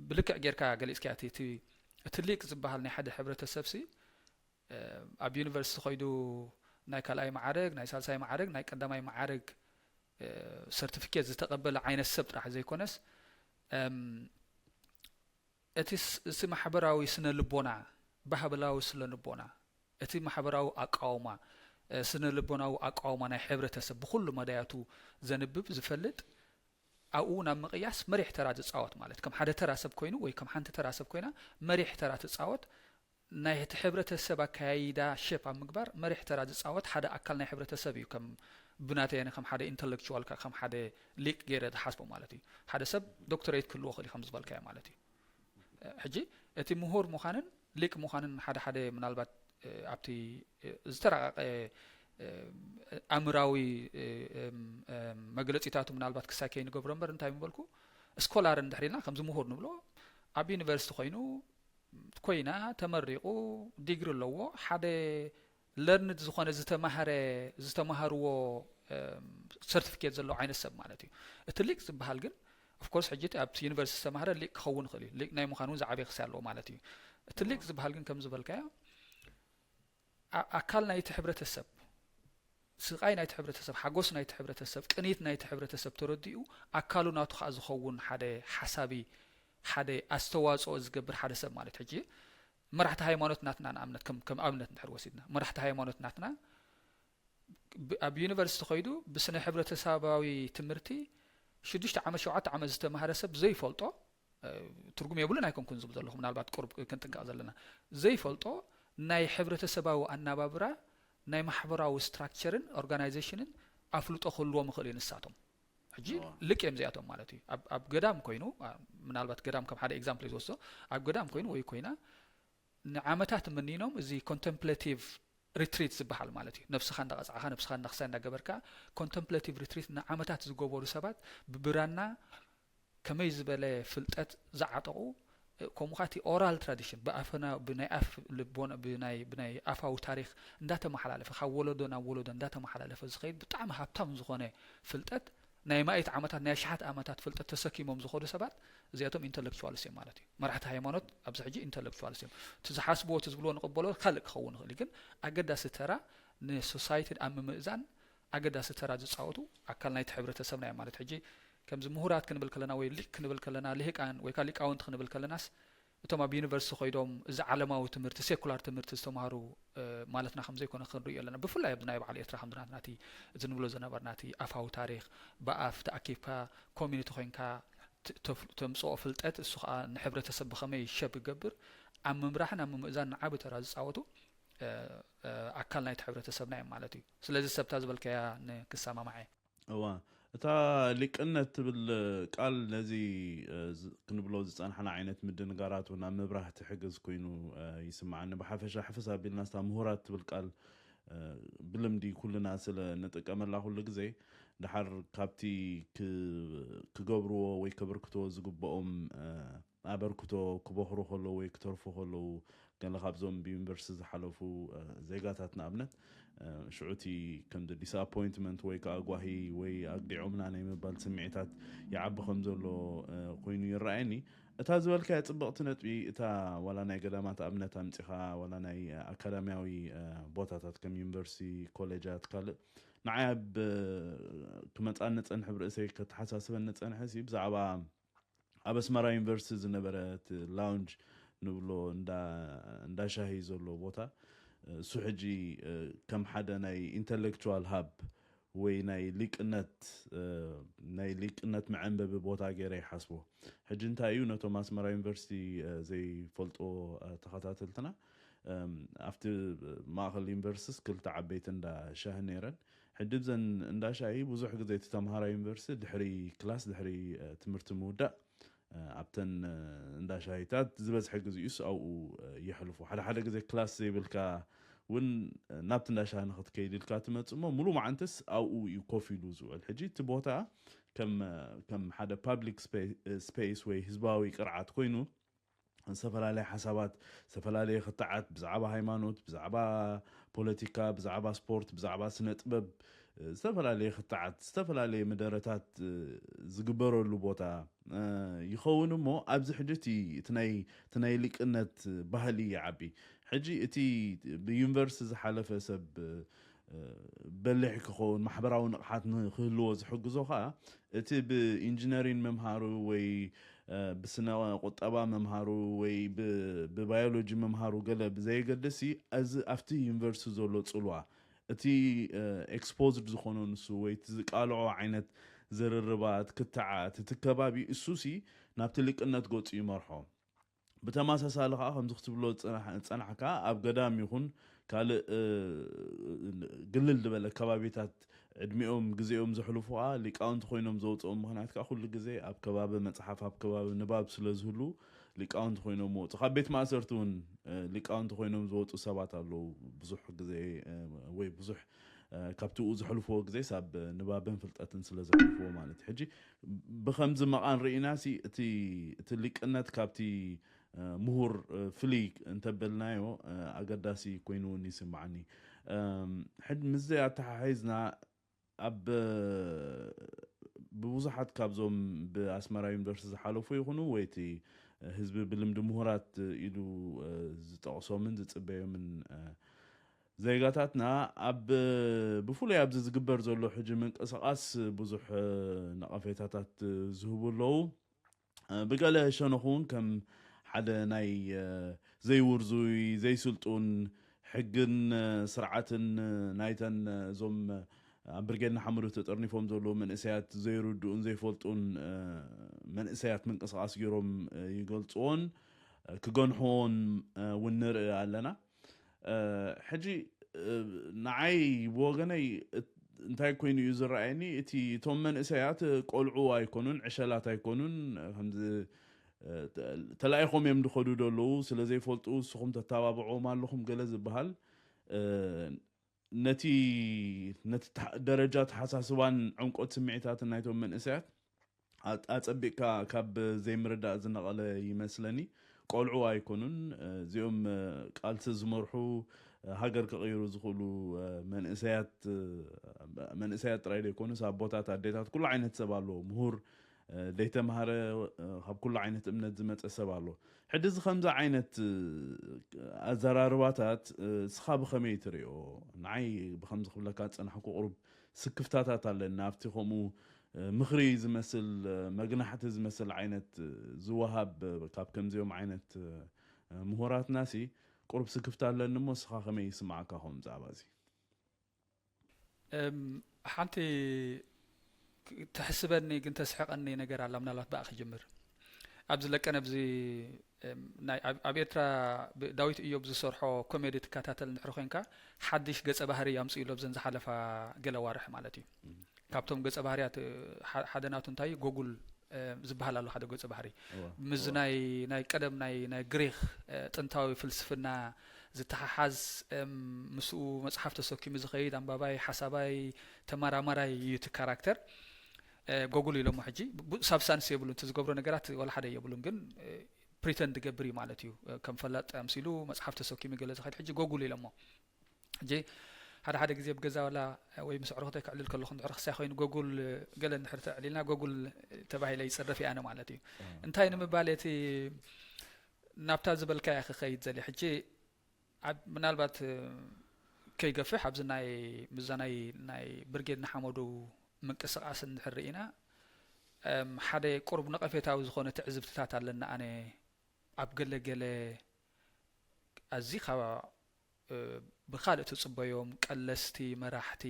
ብልክዕ ጌርካ ገሊጽካ እቲ እቲ እቲ ሊቅ ዝበሃል ናይ ሓደ ሕብረተሰብ ሲ ኣብ ዩኒቨርሲቲ ከይዱ ናይ ካልኣይ መዓርግ ናይ ሳልሳይ መዓርግ ናይ ቀዳማይ መዓርግ ሰርቲፊኬት ዝተቐበለ ዓይነት ሰብ ጥራሕ ዘይኮነስ እቲ ማሕበራዊ ስነ ልቦና ባህብላዊ ስነ ልቦና እቲ ማሕበራዊ ኣቃውማ ስነ ልቦናዊ ኣቃውማ ናይ ሕብረተሰብ ብኩሉ መዳያቱ ዘንብብ ዝፈልጥ ኣብኡ ናብ ምቕያስ መሪሕ ተራ ዝፃወት ማለት ከም ሓደ ተራ ሰብ ኮይኑ ወይ ከም ሓንቲ ተራ ሰብ ኮይና መሪሕ ተራ ትፃወት ናይ እቲ ሕብረተሰብ ኣካያይዳ ሸፕ ኣብ ምግባር መሪሕ ተራ ዝፃወት ሓደ ኣካል ናይ ሕብረተሰብ እዩ ከም ብናተይ ኣነ ከም ሓደ ኢንተሌክቹዋል ከም ሓደ ሊቅ ገይረ ዝሓስቦ ማለት እዩ ሓደ ሰብ ዶክተሬት ክህልዎ ክእል ከም ዝበልካዮ ማለት እዩ ሕጂ እቲ ምሁር ምዃንን ሊቅ ምዃንን ሓደ ሓደ ምናልባት ኣብቲ ዝተረቃቀ ኣምራዊ መግለፂታቱ ምናልባት ክሳይ ከይንገብሮ እምበር እንታይ ምበልኩ ስኮላር እንድሕር ኢልና ከምዚ ምሁር ንብሎ ኣብ ዩኒቨርሲቲ ኮይኑ ኮይና ተመሪቑ ዲግሪ ኣለዎ ሓደ ለርንድ ዝኾነ ዝተማህረ ዝተማሃርዎ ሰርቲፊኬት ዘለዎ ዓይነት ሰብ ማለት እዩ። እቲ ሊቅ ዝበሃል ግን ኦፍኮርስ ሕጂ እቲ ኣብቲ ዩኒቨርሲቲ ዝተማህረ ሊቅ ክኸውን ይኽእል እዩ። ሊቅ ናይ ምዃን እውን ዝዓበየ ክሲ ኣለዎ ማለት እዩ። እቲ ሊቅ ዝበሃል ግን ከም ዝበልካዮ ኣ- ኣካል ናይቲ ሕብረተሰብ፣ ስቓይ ናይቲ ሕብረተሰብ፣ ሓጎስ ናይቲ ሕብረተሰብ፣ ቅኒት ናይቲ ሕብረተሰብ ተረዲኡ ኣካሉ ናቱ ከዓ ዝኸውን ሓደ ሓሳቢ፣ ሓደ ኣስተዋፅኦ ዝገብር ሓደ ሰብ ማለት። ሕጂ መራሕቲ ሃይማኖት ናትና ንኣብነት ከም ከም ኣብነት እንድሕር ወሲድና፣ መራሕቲ ሃይማኖት ናትና ብ- ኣብ ዩኒቨርሲቲ ከይዱ ብስነ ሕብረተሰባዊ ትምህርቲ ሽዱሽተ ዓመት ሸውዓተ ዓመት ዝተማሃረ ሰብ ዘይፈልጦ፣ ትርጉም የብሉን ኣይኮንኩን ዝብል ዘለኹ፣ ምናልባት ቁሩብ ክንጥንቀቕ ዘለና፣ ዘይፈልጦ ናይ ሕብረተሰባዊ ኣናባብራ፣ ናይ ማሕበራዊ ስትራክቸርን ኦርጋናይዜሽንን ኣፍልጦ ክህልዎም ይኽእል እዩ። ንሳቶም ሕጂ ልቅ እዮም እዚኣቶም ማለት እዩ። ኣብ ገዳም ኮይኑ፣ ምናልባት ገዳም ከም ሓደ ኤግዛምፕል ዝወስዶ፣ ኣብ ገዳም ኮይኑ ወይ ኮይና ንዓመታት ምኒኖም እዚ ኮንተምፕሌቲቭ ሪትሪት ዝበሃል ማለት እዩ። ነብስኻ እንዳቐጻዕኻ፣ ነብስኻ እንዳኽሳይ እንዳገበርካ፣ ኮንተምፕሌቲቭ ሪትሪት ንዓመታት ዝገበሩ ሰባት ብብራና ከመይ ዝበለ ፍልጠት ዝዓጠቑ፣ ከምኡ ከዓ እቲ ኦራል ትራዲሽን ብኣፈና ብናይ ኣፍ ልቦና ብናይ ብናይ ኣፋዊ ታሪክ እንዳተመሓላለፈ፣ ካብ ወለዶ ናብ ወለዶ እንዳተመሓላለፈ ዝኸይድ ብጣዕሚ ሃብታም ዝኾነ ፍልጠት፣ ናይ ማእት ዓመታት ናይ ኣሽሓት ዓመታት ፍልጠት ተሰኪሞም ዝኾዱ ሰባት እዚኣቶም ኢንተሌክቹዋልስ እዮም ማለት እዩ። መራሕቲ ሃይማኖት ኣብዚ ሕጂ ኢንተሌክቹዋልስ እዮም። እቲ ዝሓስብዎ እቲ ዝብልዎ ንቕበሎ ካልእ ክኸውን ይኽእል እዩ፣ ግን ኣገዳሲ ተራ ንሶሳይቲ ኣብ ምምእዛን ኣገዳሲ ተራ ዝፃወቱ ኣካል ናይቲ ሕብረተሰብና እዮም ማለት። ሕጂ ከምዚ ምሁራት ክንብል ከለና ወይ ሊቅ ክንብል ከለና፣ ልሂቃን ወይ ከዓ ሊቃውንቲ ክንብል ከለናስ እቶም ኣብ ዩኒቨርሲቲ ኮይዶም እዚ ዓለማዊ ትምህርቲ ሴኩላር ትምህርቲ ዝተምሃሩ ማለትና ከም ዘይኮነ ክንሪኦ ኣለና። ብፍላይ ኣብዚ ናይ በዓል ኤርትራ ከምዚ ናትና እቲ እዚ ንብሎ ዝነበርና እቲ ኣፋዊ ታሪክ ብኣፍ ተኣኪብካ ኮሚኒቲ ኮይንካ ተምፅኦ ፍልጠት እሱ ከዓ ንሕብረተሰብ ብከመይ ሸብ ይገብር ኣብ ምምራሕን ኣብ ምምእዛን ንዓቢ ተራ ዝፃወቱ ኣካል ናይቲ ሕብረተሰብና እዮም ማለት እዩ። ስለዚ ሰብታ ዝበልካያ ንክሰማማዐ እዋ እታ ሊቅነት ትብል ቃል ነዚ ክንብሎ ዝፀናሕና ዓይነት ምድንጋራት እውን ኣብ ምብራህ ትሕግዝ ኮይኑ ይስማዓኒ። ብሓፈሻ ሕፍስ ኣቢልና ስታ ምሁራት ትብል ቃል ብልምዲ ኩልና ስለ ንጥቀመላ ኩሉ ግዜ ድሓር ካብቲ ክገብርዎ ወይ ከበርክትዎ ዝግብኦም ኣበርክቶ ክበኽሩ ከለዉ ወይ ክተርፉ ከለዉ ገለ ካብዞም ብዩኒቨርሲቲ ዝሓለፉ ዜጋታት ንኣብነት ሽዑቲ ከምዚ ዲስኣፖይንትመንት ወይ ከዓ ጓሂ ወይ ኣግዲዖምና ናይ ምባል ስምዒታት ይዓቢ ከም ዘሎ ኮይኑ ይረኣየኒ። እታ ዝበልካያ ፅብቕቲ ነጥቢ እታ ዋላ ናይ ገዳማት ኣብነት ኣምፂኻ ዋላ ናይ ኣካዳሚያዊ ቦታታት ከም ዩኒቨርሲቲ ኮሌጃት ካልእ ንዓይ ኣብ ክመፃኒ ፀንሐ ብርእሰይ ከተሓሳስበኒ ፀንሐ ሲ ብዛዕባ ኣብ ኣስመራ ዩኒቨርሲቲ ዝነበረ እቲ ላውንጅ ንብሎ እንዳ ሻሂ ዘሎ ቦታ እሱ ሕጂ ከም ሓደ ናይ ኢንተሌክቹዋል ሃብ ወይ ናይ ሊቅነት ናይ ሊቅነት መዐንበቢ ቦታ ገይረ ይሓስቦ። ሕጂ እንታይ እዩ ነቶም ኣስመራ ዩኒቨርሲቲ ዘይፈልጥዎ ተኸታተልትና ኣብቲ ማእኸል ዩኒቨርሲቲስ ክልተ ዓበይቲ እንዳ ሻሂ ነይረን። ሕጂ ብዘን እንዳ ሻሂ ብዙሕ ግዜ እቲ ተምሃራይ ዩኒቨርሲቲ ድሕሪ ክላስ ድሕሪ ትምህርቲ ምውዳእ ኣብተን እንዳ ሻሂታት ዝበዝሐ ግዜኡስ ኣብኡ የሕልፎ። ሓደ ሓደ ግዜ ክላስ ዘይብልካ እውን ናብቲ እንዳ ሻሂ ንክትከይድ ኢልካ ትመፅእ እሞ ሙሉእ መዓንትስ ኣብኡ እዩ ኮፍ ኢሉ ዝውዕል። ሕጂ እቲ ቦታ ከም ከም ሓደ ፓብሊክ ስፔስ ወይ ህዝባዊ ቅርዓት ኮይኑ ዝተፈላለየ ሓሳባት፣ ዝተፈላለየ ክትዓት ብዛዕባ ሃይማኖት፣ ብዛዕባ ፖለቲካ፣ ብዛዕባ ስፖርት፣ ብዛዕባ ስነ ጥበብ፣ ዝተፈላለየ ክትዓት፣ ዝተፈላለየ መደረታት ዝግበረሉ ቦታ ይኸውን እሞ ኣብዚ ሕጂ እቲ ናይ ሊቅነት ባህሊ ይዓቢ። ሕጂ እቲ ብዩኒቨርሲቲ ዝሓለፈ ሰብ በሊሕ ክኸውን ማሕበራዊ ንቕሓት ንክህልዎ ዝሕግዞ ከዓ እቲ ብኢንጂነሪን ምምሃሩ ወይ ብስነ ቁጠባ ምምሃሩ ወይ ብባዮሎጂ ምምሃሩ ገለ ብዘየገድሲ እዚ ኣብቲ ዩኒቨርሲቲ ዘሎ ፅልዋ እቲ ኤክስፖዝድ ዝኾኖ ንሱ ወይ እቲ ዝቃልዖ ዓይነት ዝርርባት ክትዓት እቲ ከባቢ እሱሲ ናብቲ ሊቅነት ገፁ ይመርሖ። ብተመሳሳሊ ከዓ ከምዚ ክትብሎ ዝፀናሕካ ኣብ ገዳም ይኹን ካልእ ግልል ዝበለ ከባቢታት ዕድሚኦም ግዜኦም ዘሕልፉ ከዓ ሊቃውንቲ ኮይኖም ዘውፅኦም ምክንያት ከዓ ኩሉ ግዜ ኣብ ከባቢ መፅሓፍ ኣብ ከባቢ ንባብ ስለ ዝህሉ ሊቃውንቲ ኮይኖም ወፁ። ካብ ቤት ማእሰርቲ እውን ሊቃውንቲ ኮይኖም ዝወፁ ሰባት ኣለዉ። ብዙሕ ግዜ ወይ ብዙሕ ካብቲ ኡ ዘሕልፍዎ ግዜ ሳብ ንባብን ፍልጠትን ስለ ዘሕልፍዎ ማለት እዩ። ሕጂ ብከምዚ መቓን ርኢና ሲ እቲ ሊቅነት ካብቲ ምሁር ፍልይ እንተበልናዮ ኣገዳሲ ኮይኑ እውን ይስምዓኒ። ሕድ ምስዚ ኣተሓሒዝና ኣብ ብብዙሓት ካብዞም ብኣስመራ ዩኒቨርሲቲ ዝሓለፉ ይኹኑ ወይ እቲ ህዝቢ ብልምዲ ምሁራት ኢሉ ዝጠቕሶምን ዝፅበዮምን ዜጋታትና ኣብ ብፍሉይ ኣብዚ ዝግበር ዘሎ ሕጂ ምንቅስቓስ ብዙሕ ነቐፌታታት ዝህቡ ኣለዉ። ብገለ ሸነኹ እውን ከም ሓደ ናይ ዘይውርዙይ ዘይስልጡን ሕግን ስርዓትን ናይተን እዞም ኣብ ብርጌድ ንሓመዱ ተጠርኒፎም ዘለዉ መንእሰያት ዘይርድኡን ዘይፈልጡን መንእሰያት ምንቅስቓስ ገይሮም ይገልፅዎን ክገንሕዎን እውን ንርኢ ኣለና። ሕጂ ንዓይ ብወገነይ እንታይ ኮይኑ እዩ ዝረኣየኒ፣ እቲ እቶም መንእሰያት ቆልዑ ኣይኮኑን፣ ዕሸላት ኣይኮኑን። ከምዚ ተላኢኾም እዮም ዝኸዱ ዘለዉ፣ ስለ ዘይፈልጡ ንስኹም ተተባብዕዎም ኣለኹም ገለ ዝበሃል ነቲ ነቲ ደረጃ ተሓሳስባን ዕምቆት ስምዒታትን ናይቶም መንእሰያት ኣጸቢቕካ ካብ ዘይምርዳእ ዝነቐለ ይመስለኒ። ቆልዑ ኣይኮኑን። እዚኦም ቃልሲ ዝመርሑ፣ ሃገር ክቕይሩ ዝኽእሉ መንእሰያት መንእሰያት ጥራይ ዘይኮኑስ ኣቦታት፣ ኣዴታት፣ ኩሉ ዓይነት ሰብ ኣለዎ። ምሁር፣ ዘይተማሃረ፣ ካብ ኩሉ ዓይነት እምነት ዝመጸ ሰብ ኣሎ። ሕጂ እዚ ከምዚ ዓይነት ኣዘራርባታት እስኻ ብኸመይ ትሪኦ? ንዓይ ብኸምዚ ክብለካ ዝጸናሕኩ ቁሩብ ስክፍታታት ኣለኒ። ኣብቲ ከምኡ ምኽሪ ዝመስል፣ መግናሕቲ ዝመስል ዓይነት ዝወሃብ ካብ ከምዚኦም ዓይነት ምሁራትናሲ ቁሩብ ስክፍታ ኣለኒ እሞ፣ እስኻ ከመይ ይስምዓካ ከምኡ ዛዕባ እዚ? ሓንቲ ተሕስበኒ ግን ተስሕቐኒ ነገር ኣላ። ምናልባት ብኣ ክጅምር። ኣብዚ ለቀን ኣብዚ ኣብ ኤርትራ ዳዊት እዮብ ዝሰርሖ ኮሜዲ ትከታተል እንድሕር ኮይንካ፣ ሓድሽ ገጸ ባህሪ ኣምፅኡ ኣሎ ኣብዘን ዝሓለፋ ገለ ኣዋርሕ ማለት እዩ። ካብቶም ገጸ ባህርያት ሓደ ናቱ እንታይ ጎጉል ዝበሃል ኣሎ ሓደ ገጸ ባህሪ። ምስ ናይ ናይ ቀደም ናይ ናይ ግሪኽ ጥንታዊ ፍልስፍና ዝተሓሓዝ፣ ምስኡ መጽሓፍ ተሰኪሙ ዝኸይድ ኣንባባይ፣ ሓሳባይ፣ ተመራማራይ እዩ እቲ ካራክተር። ጎጉል ኢሎሞ ሕጂ ሳብሳንስ የብሉን፣ እቲ ዝገብሮ ነገራት ወላ ሓደ የብሉን፣ ግን ፕሪተንድ ዝገብር እዩ ማለት እዩ። ከም ፈላጥ ኣምሲሉ መጽሓፍ ተሰኪሙ ገለ ዝኸይድ ሕጂ ጎጉል ኢሎሞ። ሕጂ ሓደ ሓደ ግዜ ብገዛ ዋላ ወይ ምስ ኣዕሩኽተይ ከዕልል ከለኹ እንድሕር ክሳይ ኮይኑ ጎጉል ገለ እንድሕር ተዕሊልና ጎጉል ተባሂለ ይፅረፍ እየ ኣነ ማለት እዩ። እንታይ ንምባል እቲ ናብታ ዝበልካያ ክኸይድ ዘለ ሕጂ ምናልባት ከይገፍሕ ኣብዚ ናይ ምዛ ናይ ናይ ብርጌድ ንሓመዱ ምንቅስቃስ እንድሕር ርኢና ሓደ ቁሩብ ነቐፌታዊ ዝኾነ ትዕዝብትታት ኣለና ኣነ ኣብ ገለ ገለ ኣዚኻ ብኻልእ ትጽበዮም ቀለስቲ መራሕቲ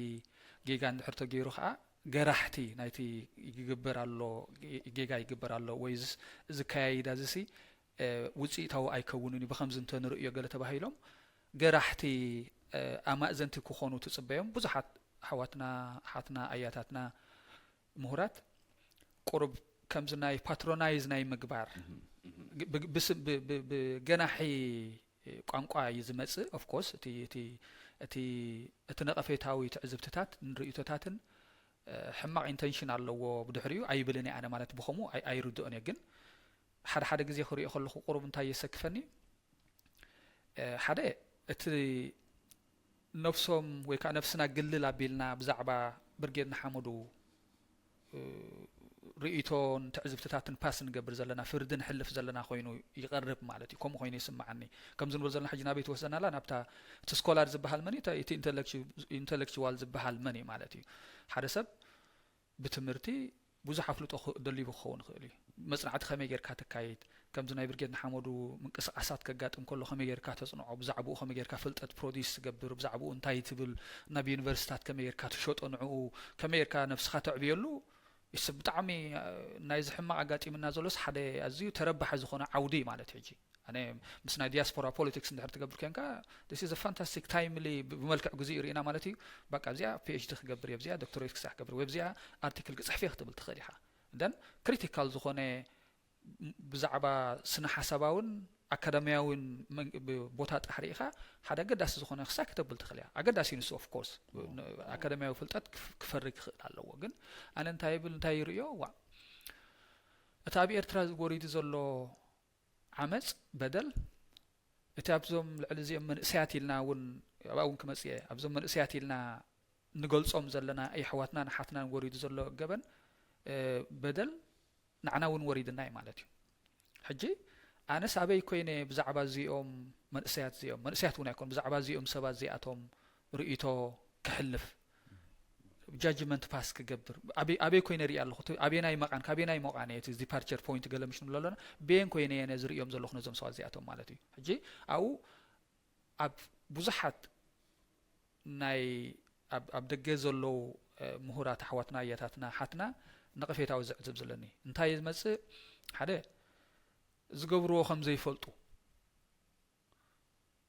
ጌጋ እንድሕር ተገይሩ ከኣ ገራሕቲ ናይቲ ይግበር ኣሎ ጌጋ ይግበር ኣሎ ወይ እዚ ከያይዳ እዚ ሲ ውፅኢታዊ ኣይከውንን እዩ ብከምዚ እንተንርእዮ ገለ ተባሂሎም ገራሕቲ ኣማእዘንቲ ክኾኑ ትጽበዮም ብዙሓት ኣሕዋትና ኣሓትና ኣያታትና ምሁራት ቁሩብ ከምዚ ናይ ፓትሮናይዝ ናይ ምግባር ብገናሒ ቋንቋ እዩ ዝመፅእ። ኦፍኮርስ እቲ ነቐፌታዊ ትዕዝብትታት ንርእይቶታትን ሕማቕ ኢንተንሽን ኣለዎ ብድሕሪኡ ኣይብልን እየ ኣነ ማለት ብኸምኡ ኣይርድኦን እየ። ግን ሓደ ሓደ ግዜ ክሪኦ ከለኹ ቁሩብ እንታይ የሰክፈኒ ሓደ እቲ ነብሶም ወይ ከዓ ነብስና ግልል ኣቢልና ብዛዕባ ብርጌድ ንሓመዱ ርእይቶን ትዕዝብትታትን ፓስ ንገብር ዘለና ፍርዲ ንሕልፍ ዘለና ኮይኑ ይቐርብ ማለት እዩ። ከምኡ ኮይኑ ይስምዓኒ። ከምዚ ንብል ዘለና ሕጂ ናበይ ትወስደና ኣላ? ናብታ እቲ ስኮላር ዝበሃል መን እዩ? እቲ ኢንተሌክቹዋል ዝበሃል መን እዩ ማለት እዩ? ሓደ ሰብ ብትምህርቲ ብዙሕ ኣፍልጦ ደሊቡ ክኸውን ይኽእል እዩ። መፅናዕቲ ከመይ ጌርካ ተካይድ፣ ከምዚ ናይ ብርጌድ ንሓመዱ ምንቅስቃሳት ከጋጥም ከሎ ከመይ ጌርካ ተፅንዖ፣ ብዛዕባኡ ከመይ ጌርካ ፍልጠት ፕሮዲስ ትገብር፣ ብዛዕባኡ እንታይ ትብል፣ ናብ ዩኒቨርሲታት ከመይ ጌርካ ትሸጦ፣ ንዕኡ ከመይ ጌርካ ነብስኻ ተዕብየሉ ብጣዕሚ ናይዚ ሕማቕ ኣጋጢምና ዘሎስ ሓደ ኣዝዩ ተረባሒ ዝኾነ ዓውዲ ማለት ሕጂ ኣነ ምስ ናይ ዲያስፖራ ፖለቲክስ እንድሕር ትገብር ኮንካ this is a fantastic timely ብመልክዕ ግዜኡ ርኢና ማለት እዩ። በቃ ኣብዚኣ ፒኤችዲ ክገብር እየ፣ ኣብዚኣ ዶክተሬት ክሳዕ ክገብር ወይ ኣብዚኣ ኣርቲክል ክፅሕፍ እየ ክትብል ትኽእል ኢኻ። ደን ክሪቲካል ዝኾነ ብዛዕባ ስነ ሓሳባውን ኣካዳሚያውን ቦታ ጥራሕ ርኢኻ ሓደ ኣገዳሲ ዝኾነ ክሳዕ ክተብል ትኽእል እያ። ኣገዳሲ ንሱ ኦፍ ኮርስ ኣካዳሚያዊ ፍልጠት ክፈሪ ክኽእል ኣለዎ። ግን ኣነ እንታይ ይብል እንታይ ይርእዮ ዋ እቲ ኣብ ኤርትራ ወሪዱ ዘሎ ዓመፅ በደል እቲ ኣብዞም ልዕሊ እዚኦም መንእሰያት ኢልና እውን ኣብኣ እውን ክመፅእ እየ ኣብዞም መንእሰያት ኢልና ንገልጾም ዘለና የሕዋትናን ኣሓትናን ወሪዱ ዘሎ ገበን፣ እ፣ በደል ንዓና እውን ወሪድና እዩ ማለት እዩ። ሕጂ ኣነስ ኣበይ ኮይነ ብዛዕባ እዚኦም መንእሰያት እዚኦም፣ መንእሰያት እውን ኣይኮኑ፣ ብዛዕባ እዚኦም ሰባት እዚኣቶም ርእይቶ ክሕልፍ፣ ጃጅመንት ፓስ ክገብር ኣበይ፣ ኣበይ ኮይነ ርኢ ኣለኹ? እቲ ኣበየናይ መቓን፣ ካበየናይ መቓን እየ እቲ ዲፓርቸር ፖይንት ገለ ምሽ ንብሎ ኣለና? በየን ኮይነ እየ ነዚ ርእዮም ዘለኹ ነዞም ሰባት እዚኣቶም ማለት እዩ። ሕጂ ኣብኡ ኣብ ብዙሓት ናይ ኣብ፣ ኣብ ደገ ዘለዉ፣ እ፣ ምሁራት ኣሕዋትና፣ ኣያታትና፣ ሓትና ነቐፌታዊ ዘዕዝብ ዘለኒ እንታይ እዩ ዝመጽእ? ሓደ ዝገብርዎ ከም ዘይፈልጡ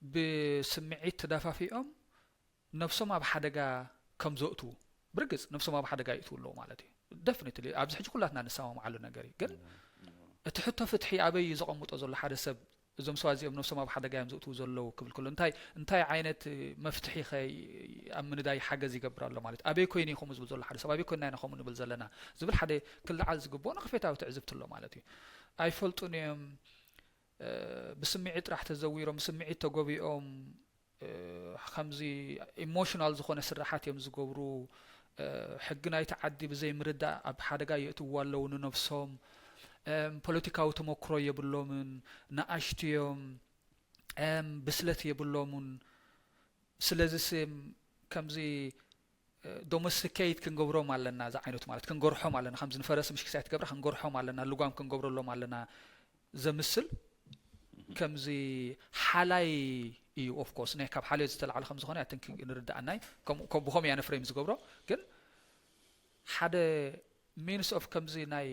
ብስምዒት ተዳፋፊኦም ነብሶም ኣብ ሓደጋ ከም ዘእትዉ፣ ብርግጽ ነብሶም ኣብ ሓደጋ ይእትዉ ኣለዉ ማለት እዩ። ደፍኒትሊ ኣብዚ ሕጂ ኩላትና ንሰማምዓሉ ነገር እዩ። ግን እቲ ሕቶ ፍትሒ ኣበይ እዩ ዘቐምጦ ዘሎ ሓደ ሰብ? እዞም ሰባት እዚኦም ነብሶም ኣብ ሓደጋ እዮም ዘእትዉ ዘለዉ ክብል ከሎ እንታይ፣ እንታይ ዓይነት መፍትሒ ኸ ኣብ ምንዳይ ሓገዝ ይገብር ኣሎ ማለት እዩ? ኣበይ ኮይኑ እዩ ከምኡ ዝብል ዘሎ ሓደ ሰብ? ኣበይ ኮይንና ኢና ከምኡ ንብል ዘለና ዝብል ሓደ ክለዓል ዝግብኦ ነቐፌታዊ ትዕዝብቲ ኣሎ ማለት እዩ። ኣይፈልጡን እዮም። እ፣ ብስምዒት ጥራሕ ተዘዊሮም፣ ብስምዒት ተጎቢኦም፣ እ፣ ከምዚ ኢሞሽናል ዝኾነ ስራሓት እዮም ዝገብሩ። እ፣ ሕጊ ናይቲ ዓዲ ብዘይ ምርዳእ ኣብ ሓደጋ የእትውዋ ኣለዉ ንነብሶም። እም፣ ፖለቲካዊ ተመክሮ የብሎምን፣ ንኣሽቱ እዮም፣ እም፣ ብስለት የብሎምን። ስለዚ ስም ከምዚ ዶሞስቲኬት ክንገብሮም ኣለና፣ እዚ ዓይነት ማለት ክንገርሖም ኣለና፣ ከምዚ ንፈረስ ምሽ ክሳይ ትገብራ ክንገርሖም ኣለና፣ ልጓም ክንገብረሎም ኣለና ዘምስል ከምዚ ሓላይ እዩ። ኦፍ ኮርስ ናይ ካብ ሓልዮት ዝተላዕለ ከም ዝኾነ ኣትን ንርዳእናይ። ከም ከም ብኸም እያ ንፍሬም ዝገብሮ። ግን ሓደ ሚንስ ኦፍ ከምዚ ናይ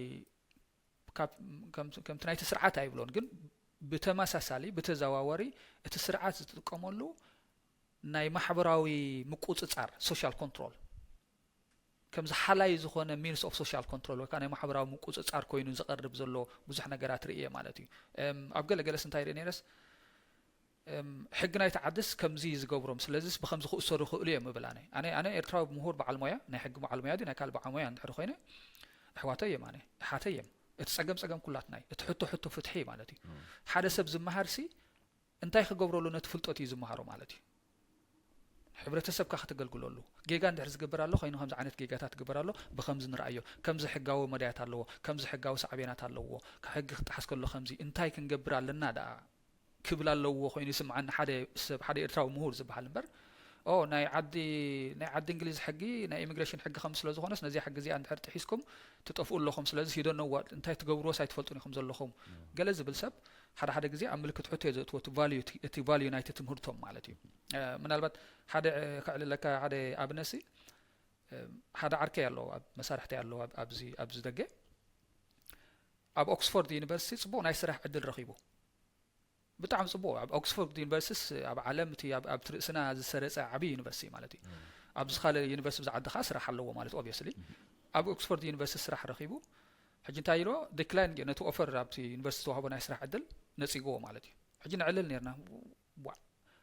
ካብ ከም- ከምቲ ናይቲ ስርዓት ኣይብሎን፣ ግን ብተመሳሳሊ ብተዘዋወሪ እቲ ስርዓት ዝጥቀመሉ ናይ ማሕበራዊ ምቁጽጻር፣ ሶሻል ኮንትሮል፣ ከምዚ ሓላይ ዝኾነ ሚንስ ኦፍ ሶሻል ኮንትሮል ወይ ከዓ ናይ ማሕበራዊ ምቁጽጻር ኮይኑ ዝቐርብ ዘሎ ብዙሕ ነገራት ርእየ ማለት እዩ። እም፣ ኣብ ገለ ገለስ እንታይ ርኢ ነይረስ፣ እም፣ ሕጊ ናይቲ ዓድስ ከምዚ እዩ ዝገብሮም፣ ስለዚስ ብኸምዚ ክእሰሩ ይኽእሉ እዮም እብል ኣነ። ኣነ ኣነ ኤርትራዊ ምሁር በዓል ሞያ፣ ናይ ሕጊ በዓል ሞያ ድዩ ናይ ካልእ በዓል ሞያ እንድሕር ኮይነ፣ ኣሕዋተይ እዮም፣ ኣነ ኣሓተይ እዮም። እቲ ጸገም ጸገም ኩላትና እዩ። እቲ ሕቶ ሕቶ ፍትሒ ማለት እዩ። ሓደ ሰብ ዝመሃርሲ እንታይ ክገብረሉ ነቲ ፍልጠት እዩ ዝመሃሮ ማለት እዩ። ሕብረተሰብካ ከተገልግለሉ፣ ጌጋ እንድሕር ዝገብር ኣሎ ኮይኑ ከምዚ ዓይነት ጌጋታት ክግበር ኣሎ፣ ብከምዚ ንርኣዮ፣ ከምዚ ሕጋዊ መዳያት ኣለዎ፣ ከምዚ ሕጋዊ ሳዕቤናት ኣለዎ፣ ሕጊ ክጠሓስ ከሎ ከምዚ እንታይ ክንገብር ኣለና ደኣ ክብል ኣለዎ ኮይኑ ይስምዓኒ ሓደ ሰብ፣ ሓደ ኤርትራዊ ምሁር ዝበሃል እምበር። ኦ ናይ ዓዲ ናይ ዓዲ እንግሊዝ ሕጊ ናይ ኢሚግሬሽን ሕጊ ከም ስለ ዝኾነስ ነዚኣ ሕጊ እዚኣ እንድሕር ጥሒስኩም ትጠፍኡ ኣለኹም፣ ስለዚ ሂዶ ነዋ እንታይ ትገብርዎስ ኣይትፈልጡን ኢኹም ዘለኹም ገለ ዝብል ሰብ ሓደ ሓደ ግዜ ኣብ ምልክት ሕቶ እየ ዘእትዎ እቲ ቫልዩ እቲ እቲ ቫልዩ ናይቲ ትምህርቶም ማለት እዩ። እ፣ ምናልባት ሓደ እ፣ ከዕልለካ ሓደ ኣብነሲ እ፣ ሓደ ዓርከይ ኣለዎ ኣብ መሳርሕተይ ኣለዎ ኣብ- ኣብዚ ኣብዚ ደገ ኣብ ኦክስፎርድ ዩኒቨርሲቲ ጽቡቕ ናይ ስራሕ ዕድል ረኺቡ። ብጣዕሚ ጽቡቕ። ኣብ ኦክስፎርድ ዩኒቨርሲቲስ ኣብ ዓለም እቲ ኣብ ኣብቲ ርእስና ዝሰረጸ ዓቢ ዩኒቨርሲቲ ማለት እዩ። ኣብዚ ካልእ ዩኒቨርሲቲ ብዝዓዲ ከኣ ስራሕ ኣለዎ ማለት ኦብቪየስሊ። ኣብ ኦክስፎርድ ዩኒቨርሲቲ ስራሕ ረኺቡ ሕጂ እንታይ ኢልዎ? ዲክላይን ገይሩ ነቲ ኦፈር ኣብቲ ዩኒቨርሲቲ ዝተዋህቦ ናይ ስራሕ ዕድል ነጺግዎ ማለት እዩ። ሕጂ ነዕልል ነርና። ዋ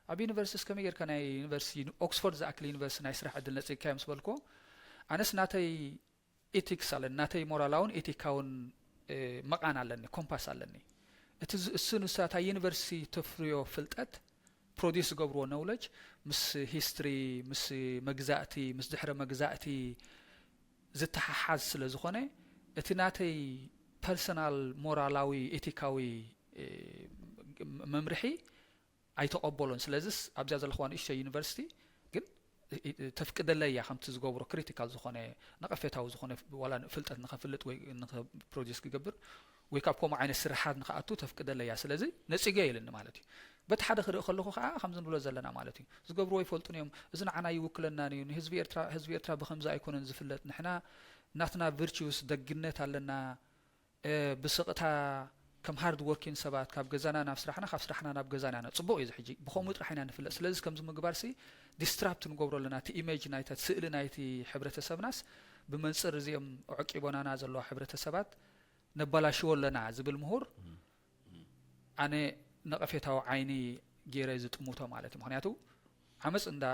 ኣብ ዩኒቨርሲቲስ ከመይ ጌርካ ናይ ዩኒቨርሲቲ ኦክስፎርድ ዝኣክል ዩኒቨርሲቲ ናይ ስራሕ ዕድል ነጺግካዮ ምስ በልክዎ ኣነስ ናተይ ኢቲክስ ኣለኒ፣ ናተይ ሞራላውን ኤቲካውን እ፣ መቓን ኣለኒ፣ ኮምፓስ ኣለኒ። እቲ ዝ- እሱ ንሳታ ዩኒቨርሲቲ ተፍርዮ ፍልጠት ፕሮዲስ ዝገብርዎ ኖውለጅ ምስ ሂስትሪ፣ ምስ መግዛእቲ፣ ምስ ድሕረ መግዛእቲ ዝተሓሓዝ ስለ ዝኾነ እቲ ናተይ ፐርሰናል ሞራላዊ ኤቲካዊ እ፣ መምርሒ ኣይተቐበሎን። ስለዚስ ኣብዚኣ ዘለኽዋ ንእሽተይ ዩኒቨርሲቲ ግን እ- እ- ተፍቅደለይ እያ ከምቲ ዝገብሮ ክሪቲካል ዝኾነ ነቐፌታዊ ዝኾነ ዋላ ፍልጠት ንኸፍልጥ ወይ ንኸፕሮዲስ ክገብር ወይ ካብ ከምኡ ዓይነት ስርሓት ንኽኣቱ ተፍቅደለይ እያ። ስለዚ ነጺገ ኢልኒ ማለት እዩ። በቲ ሓደ ክርኢ ከለኹ ከዓ ከምዚ ንብሎ ዘለና ማለት እዩ ዝገብርዎ ይፈልጡን እዮም። እዚ ንዓና ይውክለናን እዩ። ንህዝቢ ኤርትራ ህዝቢ ኤርትራ ብኸምዚ ኣይኮነን ዝፍለጥ። ንሕና ናትና ቪርቹስ ደግነት ኣለና። እ፣ ብስቕታ ከም ሃርድ ወርኪን ሰባት ካብ ገዛና ናብ ስራሕና ካብ ስራሕና ናብ ገዛና ኢና። ጽቡቕ እዩ እዚ ሕጂ ብኸምኡ ጥራሕ ኢና ንፍለጥ። ስለዚ ከምዚ ምግባር ሲ ዲስትራፕት ንገብሮ ኣለና። እቲ ኢሜጅ ናይታ ስእሊ ናይቲ ሕብረተሰብናስ ብመንጽር እዚኦም ኣዕቂቦናና ዘለዋ ሕብረተሰባት ነባላሽዎ ኣለና ዝብል ምሁር ኣነ ነቐፌታዊ ዓይኒ ገይረ ዝጥምቶ ማለት እዩ። ምክንያቱ ዓመፅ እንዳ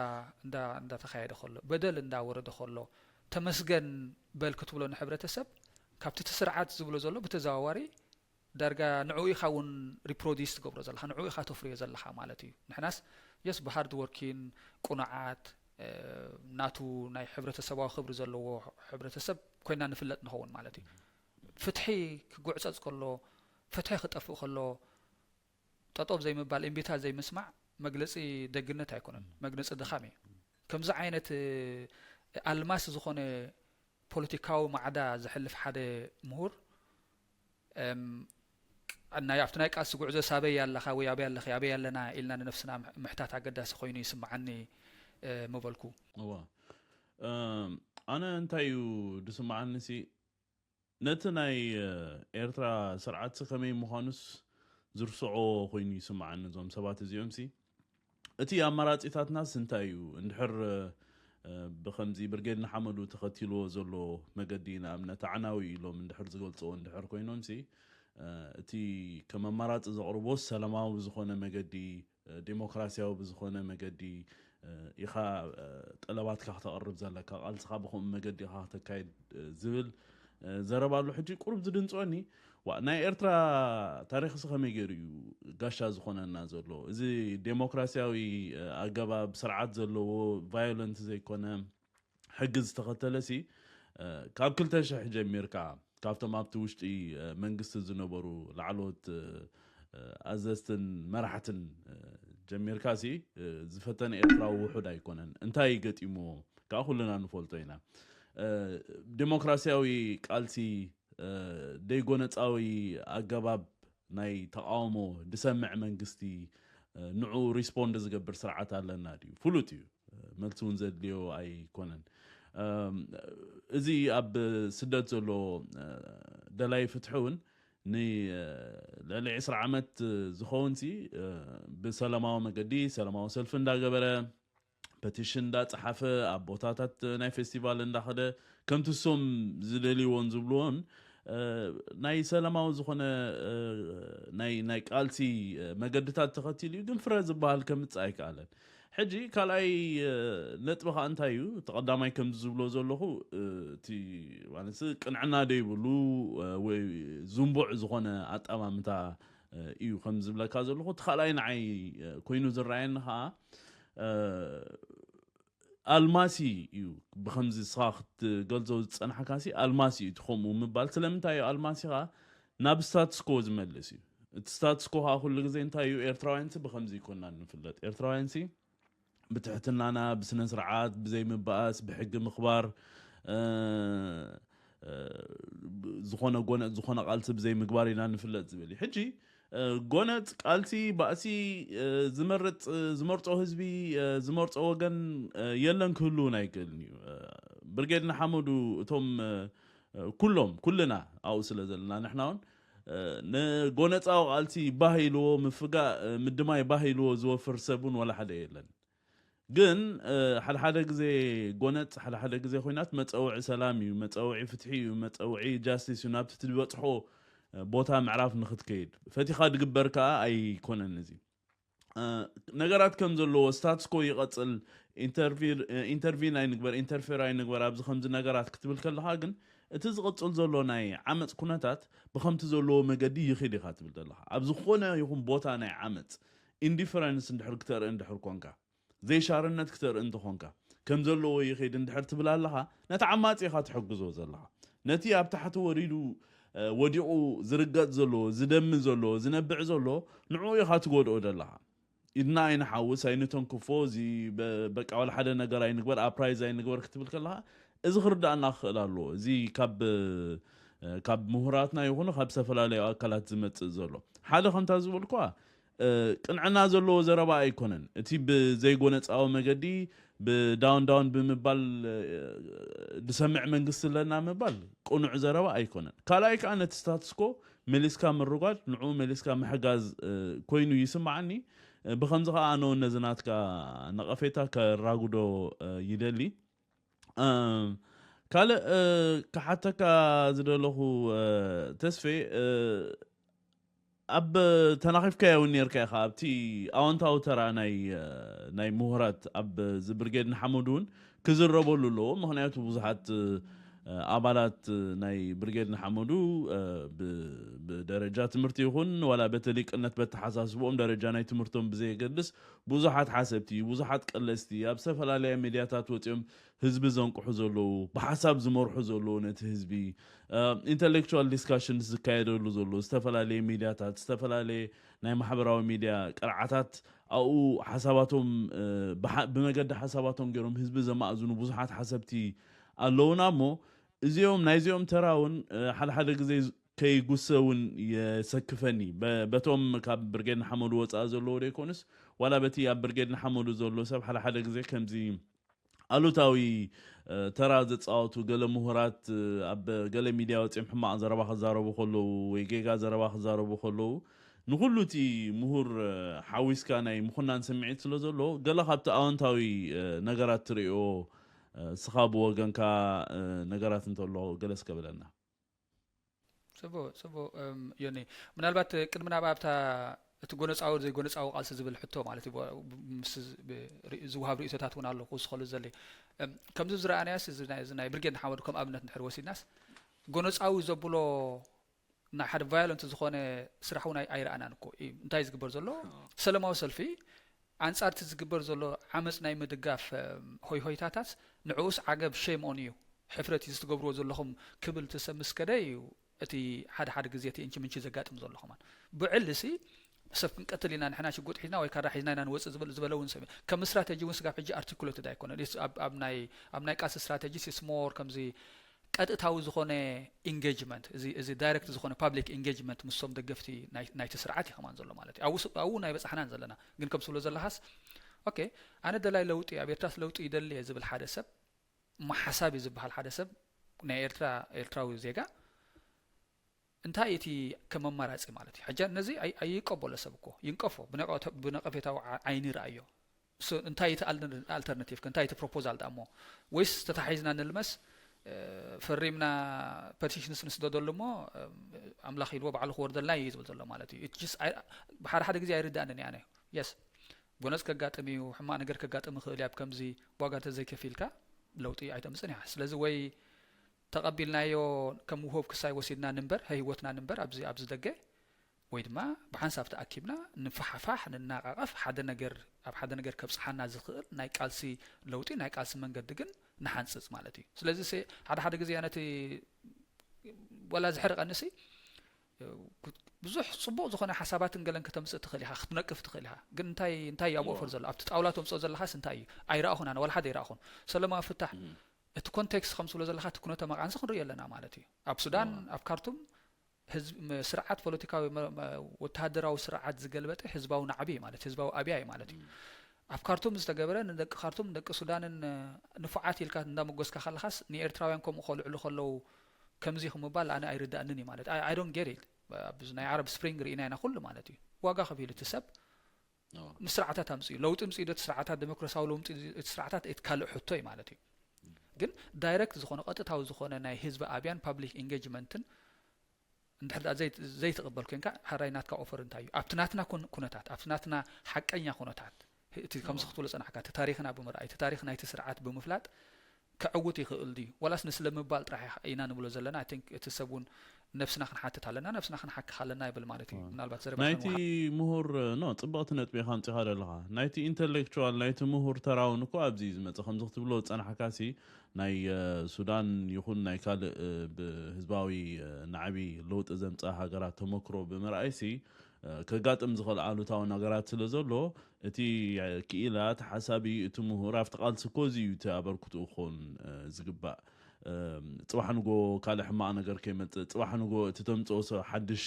እንዳ እንዳተካየደ ከሎ በደል እንዳወረደ ከሎ ተመስገን በል ክትብሎ ንሕብረተሰብ ካብቲ እቲ ስርዓት ዝብሎ ዘሎ ብተዘዋዋሪ ዳርጋ ንዕኡ ኢኻ እውን ሪፕሮዲስ ትገብሮ ዘለካ ንዕኡ ኢኻ ተፍርዮ ዘለካ ማለት እዩ። ንሕናስ የስ ብሃርድ ወርኪን ቁኑዓት ናቱ ናይ ሕብረተሰባዊ ክብሪ ዘለዎ ሕብረተሰብ ኮይና ንፍለጥ ንኸውን ማለት እዩ። ፍትሒ ክጉዕፀፅ ከሎ፣ ፍትሒ ክጠፍእ ከሎ፣ ጠጠው ዘይምባል፣ እምቢታ ዘይምስማዕ መግለፂ ደግነት ኣይኮነን፣ መግለፂ ድኻም እዩ። ከምዚ ዓይነት ኣልማስ ዝኾነ ፖለቲካዊ ማዕዳ ዘሕልፍ ሓደ ምሁር፣ ናይ ኣብቲ ናይ ቃልሲ ጉዕዞ ሳበይ ኣለኻ ወይ ኣበይ ኣለኺ ኣበይ ኣለና ኢልና ንነፍስና ምሕታት ኣገዳሲ ኮይኑ ይስምዓኒ ምበልኩ። እዋ ኣነ እንታይ እዩ ዝስምዓኒ ሲ፣ ነቲ ናይ ኤርትራ ስርዓት ከመይ ምዃኑስ ዝርስዖ ኮይኑ ይስምዓኒ። እዞም ሰባት እዚኦም ሲ፣ እቲ ኣማራጺታትናስ እንታይ እዩ? እንድሕር ብከምዚ ብርጌድ ንሓመዱ ተኸቲልዎ ዘሎ መገዲ፣ ንኣብነት ኣዕናዊ ኢሎም እንድሕር ዝገልጽዎ እንድሕር ኮይኖም ሲ፣ እቲ ከም ኣማራጺ ዘቕርቦ ሰላማዊ ብዝኾነ መገዲ፣ ዴሞክራሲያዊ ብዝኾነ መገዲ ኢኻ ጠለባትካ ክተቕርብ ዘለካ፣ ቃልስኻ ብኸምኡ መገዲ ኢኻ ክተካይድ ዝብል ዘረባ ኣሎ። ሕጂ ቁሩብ ዝድንፅወኒ፣ ዋ፣ ናይ ኤርትራ ታሪኽስ ከመይ ገይሩ እዩ ጋሻ ዝኾነና ዘሎ? እዚ ዴሞክራሲያዊ ኣገባብ፣ ስርዓት ዘለዎ፣ ቫዮለንት ዘይኮነ፣ ሕጊ ዝተኸተለ ሲ፣ ካብ ክልተ ሽሕ ጀሚርካ ካብቶም ኣብቲ ውሽጢ መንግስቲ ዝነበሩ ላዕለዎት ኣዘዝትን መራሕትን ጀሚርካ ሲ፣ ዝፈተነ ኤርትራዊ ውሑድ ኣይኮነን። እንታይ ገጢምዎ ከዓ ኩልና ንፈልጦ ኢና። ዴሞክራሲያዊ ቃልሲ፣ ደይጎነፃዊ ኣገባብ ናይ ተቃውሞ ዝሰምዕ መንግስቲ፣ ንዑ ሪስፖንድ ዝገብር ስርዓት ኣለና ድዩ? ፍሉጥ እዩ። መልሲ እውን ዘድልዮ ኣይኮነን። እዚ ኣብ ስደት ዘሎ ደላይ ፍትሒ እውን ንልዕሊ ዕስራ ዓመት ዝኸውን ሲ፣ ብሰላማዊ መገዲ ሰላማዊ ሰልፊ እንዳገበረ፣ ፐቲሽን እንዳፀሓፈ፣ ኣብ ቦታታት ናይ ፌስቲቫል እንዳኸደ፣ ከምቲ እሶም ዝደልይዎን ዝብልዎን ናይ ሰላማዊ ዝኾነ ናይ ቃልሲ መገድታት ተኸቲሉ እዩ፣ ግን ፍረ ዝበሃል ከምፅእ ኣይከኣለን። ሕጂ ካልኣይ ነጥቢ ከዓ እንታይ እዩ? እቲ ቀዳማይ ከምዚ ዝብሎ ዘለኹ፣ እቲ ማለት ቅንዕና ደይብሉ ወይ ዝንቡዕ ዝኾነ ኣጠማምታ እዩ ከም ዝብለካ ዘለኹ። እቲ ካልኣይ ንዓይ ኮይኑ ዝረኣየኒ ከዓ፣ ኣልማሲ እዩ። ብከምዚ ስኻ ክትገልጾ ዝጸናሕካሲ ኣልማሲ እዩ እቲ ከምኡ ምባል። ስለምንታይ እዩ ኣልማሲ ኸዓ ናብ ስታትስኮ ዝመልስ እዩ። እቲ ስታትስኮ ኸዓ ኩሉ ግዜ እንታይ እዩ? ኤርትራውያንሲ ብከምዚ ይኮናን ንፍለጥ። ኤርትራውያንሲ ብትሕትናና፣ ብስነ ስርዓት፣ ብዘይምባኣስ፣ ብሕጊ ምኽባር፣ ዝኾነ ጎነጽ ዝኾነ ቃልሲ ብዘይምግባር ኢና ንፍለጥ ዝብል እዩ። ሕጂ ጎነጽ፣ ቃልሲ፣ ባእሲ ዝመርጽ፣ ዝመርጾ ህዝቢ፣ ዝመርጾ ወገን የለን ክህልውን ኣይክእልን እዩ። ብርጌድ ንሓመዱ እቶም ኩሎም፣ ኩልና ኣብኡ ስለ ዘለና ንሕና እውን ንጎነጻዊ ቃልሲ ባህ ኢልዎ፣ ምፍጋእ ምድማይ ባህ ኢልዎ ዝወፍር ሰብ እውን ዋላ ሓደ የለን። ግን ሓደ ሓደ ግዜ ጎነጽ፣ ሓደ ሓደ ግዜ ኮይናት መጸውዒ ሰላም እዩ፣ መጸውዒ ፍትሒ እዩ፣ መጸውዒ ጃስቲስ እዩ። ናብቲ ትበጽሖ ቦታ ምዕራፍ ንክትከይድ ፈቲኻ ድግበር ከኣ ኣይኮነን። እዚ ነገራት ከም ዘለዎ፣ ስታትስኮ ይቐጽል፣ ኢንተርቪን ኣይንግበር፣ ኢንተርፌር ኣይንግበር ኣብዚ ከምዚ ነገራት ክትብል ከለኻ ግን እቲ ዝቕጽል ዘሎ ናይ ዓመጽ ኩነታት ብከምቲ ዘለዎ መገዲ ይኺድ ኢኻ ትብል ዘለኻ። ኣብ ዝኾነ ይኹን ቦታ ናይ ዓመጽ ኢንዲፈረንስ እንድሕር ክተርኢ እንድሕር ኮንካ፣ ዘይሻርነት ክተርኢ እንተኾንካ፣ ከም ዘለዎ ይኺድ እንድሕር ትብል ኣለኻ፣ ነቲ ዓማጺ ኢኻ ትሕግዞ ዘለኻ። ነቲ ኣብ ታሕቲ ወሪዱ ወዲቑ ዝርገጽ ዘሎ፣ ዝደሚ ዘሎ፣ ዝነብዕ ዘሎ፣ ንዕኡ ኢኻ ትጎድኦ ዘለኻ። ኢድና ኣይንሓውስ፣ ኣይንተንክፎ፣ እዚ በቃ ዋላ ሓደ ነገር ኣይንግበር፣ ኣፕራይዝ ኣይንግበር ክትብል ከለኻ፣ እዚ ክርዳእና ክኽእል ኣለዎ። እዚ ካብ ካብ ምሁራትና ይኹኑ ካብ ዝተፈላለዩ ኣካላት ዝመጽእ ዘሎ ሓደ ከምታ ዝበልኳ ቅንዕና ዘለዎ ዘረባ ኣይኮነን። እቲ ብዘይጎነጻዊ መገዲ ብዳውን ዳውን ብምባል ዝሰምዕ መንግስቲ ኣለና ምባል ቅኑዕ ዘረባ ኣይኮነን። ካልኣይ ከዓ ነቲ ስታትስኮ መሊስካ ምርጓድ፣ ንዕኡ መሊስካ ምሕጋዝ ኮይኑ ይስምዓኒ። ብከምዚ ከዓ ኣነ እውን ነዚ ናትካ ነቐፌታ ከራጉዶ ይደሊ። ካልእ ክሓተካ ዝደለኹ ተስፌ፣ ኣብ ተናኺፍካዮ እውን ነርካ ኢኻ፣ ኣብቲ ኣወንታዊ ተራ ናይ ናይ ምሁራት ኣብዚ ብርጌድ ንሓመዱ እውን ክዝረበሉ ኣለዎ። ምክንያቱ ብዙሓት ኣባላት ናይ ብርጌድ ንሓመዱ ብደረጃ ትምህርቲ ይኹን ዋላ በቲ ሊቅነት በተሓሳስብኦም ደረጃ ናይ ትምህርቶም ብዘየገድስ ብዙሓት ሓሰብቲ፣ ብዙሓት ቀለስቲ ኣብ ዝተፈላለያ ሚድያታት ወፂኦም ህዝቢ ዘንቅሑ ዘለዉ፣ ብሓሳብ ዝመርሑ ዘለዉ፣ ነቲ ህዝቢ ኢንተሌክቹዋል ዲስካሽን ዝካየደሉ ዘሎ ዝተፈላለየ ሚድያታት፣ ዝተፈላለየ ናይ ማሕበራዊ ሚድያ ቅርዓታት ኣብኡ ሓሳባቶም ብመገዲ ሓሳባቶም ገይሮም ህዝቢ ዘማእዝኑ ብዙሓት ሓሰብቲ ኣለዉና እሞ እዚኦም ናይዚኦም ተራ እውን ሓደ ሓደ ግዜ ከይጉሰ እውን የሰክፈኒ። በቶም ካብ ብርጌድ ንሓመዱ ወፃኢ ዘለዉ ደይኮኑስ ዋላ በቲ ኣብ ብርጌድ ንሓመዱ ዘሎ ሰብ ሓደ ሓደ ግዜ ከምዚ ኣሉታዊ ተራ ዝፃወቱ ገለ ምሁራት ኣብ ገለ ሚድያ ወፂኦም ሕማቕ ዘረባ ክዛረቡ ከለዉ ወይ ጌጋ ዘረባ ክዛረቡ ከለዉ ንኩሉ እቲ ምሁር ሓዊስካ ናይ ምኹናን ስምዒት ስለ ዘሎ ገለ ካብቲ ኣወንታዊ ነገራት ትርእዮ እስኻ ብወገንካ ነገራት እንተሎ ገለ እስከ ብለና። ጽቡቕ ጽቡቕ ዮኒ፣ ምናልባት ቅድሚ ናብ ኣብታ እቲ ጎነጻዊ ዘይጎነጻዊ ቃልሲ ዝብል ሕቶ ማለት እዩ ምስ ዝውሃብ ርእቶታት እውን ኣሎ ክውስኸሉ ዘለ ከምዚ ዝረኣናያስ እዚ ናይ ብርጌድ ንሓመዱ ከም ኣብነት እንድሕር ወሲድናስ ጎነጻዊ ዘብሎ ናይ ሓደ ቫዮለንት ዝኾነ ስራሕ እውን ኣይረኣናን እኮ እዩ እንታይ ዝግበር ዘሎ ሰለማዊ ሰልፊ ኣንጻር እቲ ዝግበር ዘሎ ዓመጽ ናይ ምድጋፍ ሆይሆይታታት ንዕኡስ ዓገብ ሼም ኦን እዩ ሕፍረት እዩ ዝትገብርዎ ዘለኹም ክብል እቲ ሰብ ምስ ከደ እዩ እቲ ሓደ ሓደ ግዜ እቲ እንቺ ምንቺ ዘጋጥም ዘሎ ከማን ብዕሊ ሲ ሰብ ክንቀትል ኢና ንሕና ሽጉጥ ሒዝና ወይ ካራ ሒዝና ኢና ንወፅእ ዝበለ እውን ሰብ ከም ስትራቴጂ እውን ስጋብ ሕጂ ኣርቲኩሌትድ ኣይኮነን ኣብ ናይ ቃልሲ ስትራቴጂ ሲስሞር ከምዚ ቀጥታዊ ዝኾነ ኢንጌጅመንት እዚ ዳይሬክት ዝኾነ ፓብሊክ ኢንጌጅመንት ምስቶም ደገፍቲ ናይቲ ስርዓት እዩ ከማን ዘሎ ማለት እዩ ኣብኡ ናይ በፃሕናን ዘለና ግን ከም ስብሎ ዘለካስ ኦኬ ኣነ ደላይ ለውጢ ኣብ ኤርትራስ ለውጢ ይደሊ እየ ዝብል ሓደ ሰብ ማሓሳብ እዩ ዝበሃል ሓደ ሰብ ናይ ኤርትራ ኤርትራዊ ዜጋ እንታይ እቲ ከም ኣማራፂ ማለት እዩ ሕጃ ነዚ ኣይቀበሎ ሰብ እኮ ይንቀፎ ብነቀፌታዊ ዓይኒ ረኣዮ እንታይ እቲ ኣልተርናቲቭ እንታይ እቲ ፕሮፖዛል ዳሞ ወይስ ተታሒዝና ንልመስ ፈሪምና ፐቲሽንስ ንስደደሉ እሞ ኣምላኽ ኢልዎ ባዕሉ ክወርደልና እዩ ዝብል ዘሎ ማለት እዩ ብሓደ ሓደ ግዜ ኣይርዳእንን እያ የስ ጎነፅ ከጋጥም እዩ ሕማቅ ነገር ከጋጥም ይኽእል እያ ከምዚ ዋጋ ተዘይከፊልካ ለውጢ ኣይተምፅን እያ ስለዚ ወይ ተቐቢልናዮ ከም ውህብ ክሳይ ወሲድና ንንበር ህይወትና ንንበር ኣብዚ ኣብዚ ደገ ወይ ድማ ብሓንሳብ ተኣኪብና ንፋሓፋሕ ንናቃቐፍ ሓደ ነገር ኣብ ሓደ ነገር ከብፅሓና ዝኽእል ናይ ቃልሲ ለውጢ ናይ ቃልሲ መንገዲ ግን ንሓንፅፅ ማለት እዩ ስለዚ ሓደ ሓደ ግዜ ነቲ ወላ ዝሕርቀንሲ ብዙሕ ፅቡቅ ዝኾነ ሓሳባትን ገለን ከተምፅእ ትኽእል ኢኻ ክትነቅፍ ትኽእል ኢኻ ግን እንታይ እንታይ ኣብ ኦፈር ዘሎ ኣብቲ ጣውላ ተምፅኦ ዘለኻስ እንታይ እዩ ኣይረኣኹን ኣነ ዋላ ሓደ ኣይረኣኹን ሰለማዊ ፍታሕ እቲ ኮንቴክስት ከም ዝብሎ ዘለካ እቲ ኩነተ መቃንሲ ክንሪኦ ኣለና ማለት እዩ ኣብ ሱዳን ኣብ ካርቱም ስርዓት ፖለቲካዊ ወተሃደራዊ ስርዓት ዝገልበጠ ህዝባዊ ናዕቢ ማለት ህዝባዊ ኣብያ እዩ ማለት እዩ ኣብ ካርቱም ዝተገበረ ንደቂ ካርቱም ንደቂ ሱዳንን ንፉዓት ኢልካ እንዳመጎስካ ከለካስ ንኤርትራውያን ከምኡ ከልዕሉ ከለዉ ከምዚ ክምባል ኣነ ኣይርዳእንን እዩ ማለት I don't get it ናይ ዓረብ ስፕሪንግ ርኢና ኢና ኩሉ ማለት እዩ ዋጋ ከፊሉ እቲ ሰብ ንስርዓታት ኣምፅኡ ለውጢ ምፅኡ ዶ ስርዓታት ዴሞክራሲያዊ ለውጢ እቲ ስርዓታት እቲ ካልእ ሕቶ እዩ ማለት እዩ ግን ዳይረክት ዝኾነ ቀጥታዊ ዝኾነ ናይ ህዝቢ ኣብያን ፓብሊክ ኢንጌጅመንትን እንድሕር ዘይትቕበል ኮንካ ሓራይ ናትካ ኦፈር እንታይ እዩ ኣብቲ ናትና ኩነታት ኣብቲ ናትና ሓቀኛ ኩነታት እቲ ከምዚ ክትብሎ ፀናሕካ እቲ ታሪክና ብምርኣይ እቲ ታሪክ ናይቲ ስርዓት ብምፍላጥ ክዕውት ይኽእል ድዩ ወላስ ንስለ ምባል ጥራሕ ኢና ንብሎ ዘለና I think እቲ ሰብ እውን ነብስና ክንሓትት ኣለና ነብስና ክንሓክኽ ኣለና ይብል ማለት እዩ ምናልባት ዘረባ ናይቲ ምሁር ኖ ፅብቕቲ ነጥቢ ኢኻ ኣምፂኻ ዘለኻ ናይቲ ኢንተሌክቹዋል ናይቲ ምሁር ተራውን እኮ ኣብዚ እዩ ዝመፅእ ከምዚ ክትብሎ ዝፀናሕካ ሲ ናይ ሱዳን ይኹን ናይ ካልእ ብህዝባዊ ናዕቢ ለውጢ ዘምፅኣ ሃገራት ተመክሮ ብምርኣይ ሲ ከጋጥም ዝኽእል ኣሉታዊ ነገራት ስለ ዘሎ እቲ ክኢላ እቲ ሓሳቢ እቲ ምሁር ኣብቲ ቃልሲ እኮ እዚ እዩ እቲ ኣበርክትኡ ክኸውን ዝግባእ ፅባሕ ንጎ ካልእ ሕማቕ ነገር ከይመፅእ ፅባሕ ንጎ እቲ ተምፅኦ ሰብ ሓድሽ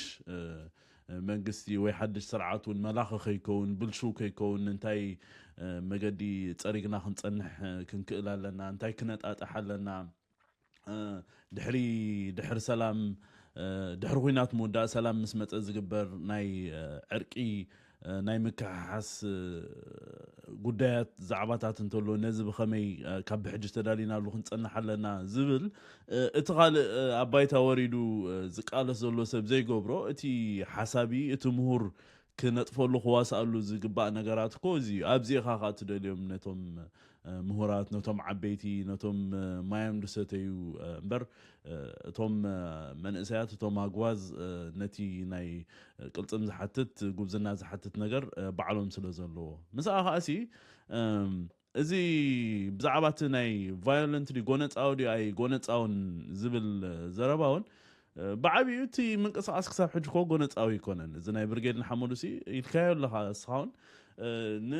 መንግስቲ ወይ ሓድሽ ስርዓት እውን መላኺ ከይከውን ብልሽው ከይከውን እንታይ መገዲ ፀሪግና ክንፀንሕ ክንክእል ኣለና እንታይ ክነጣጥሕ ኣለና ድሕሪ ድሕሪ ሰላም ድሕሪ ኩናት ምውዳእ ሰላም ምስ መፀ ዝግበር ናይ ዕርቂ ናይ ምክሕሓስ ጉዳያት ዛዕባታት እንተሎ ነዚ ብኸመይ ካብ ብሕጂ ተዳሊናሉ ክንፀንሕ ኣለና ዝብል እቲ ካልእ ኣብ ባይታ ወሪዱ ዝቃለስ ዘሎ ሰብ ዘይገብሮ እቲ ሓሳቢ እቲ ምሁር ክነጥፈሉ ክዋስኣሉ ዝግባእ ነገራት እኮ እዚ ኣብዚ ኢኻ ከዓ ትደልዮም ነቶም ምሁራት፣ ነቶም ዓበይቲ፣ ነቶም ማዮም ዝሰተዩ እምበር፣ እቶም መንእሰያት፣ እቶም ኣግዋዝ፣ ነቲ ናይ ቅልጽም ዝሓትት፣ ጉብዝና ዝሓትት ነገር ባዕሎም ስለ ዘለዎ። ምስኣ ከኣሲ እዚ ብዛዕባ እቲ ናይ ቫዮለንት ድዩ ጎነጻዊ ድዩ ኣይ ጎነጻውን ዝብል ዘረባ እውን ብዓብዩ እቲ ምንቅስቃስ ክሳብ ሕጂ ኮ ጎነጻዊ ኣይኮነን። እዚ ናይ ብርጌድ ንሓመዱ ሲ ኢልካዮ ኣለኻ እስኻ እውን ን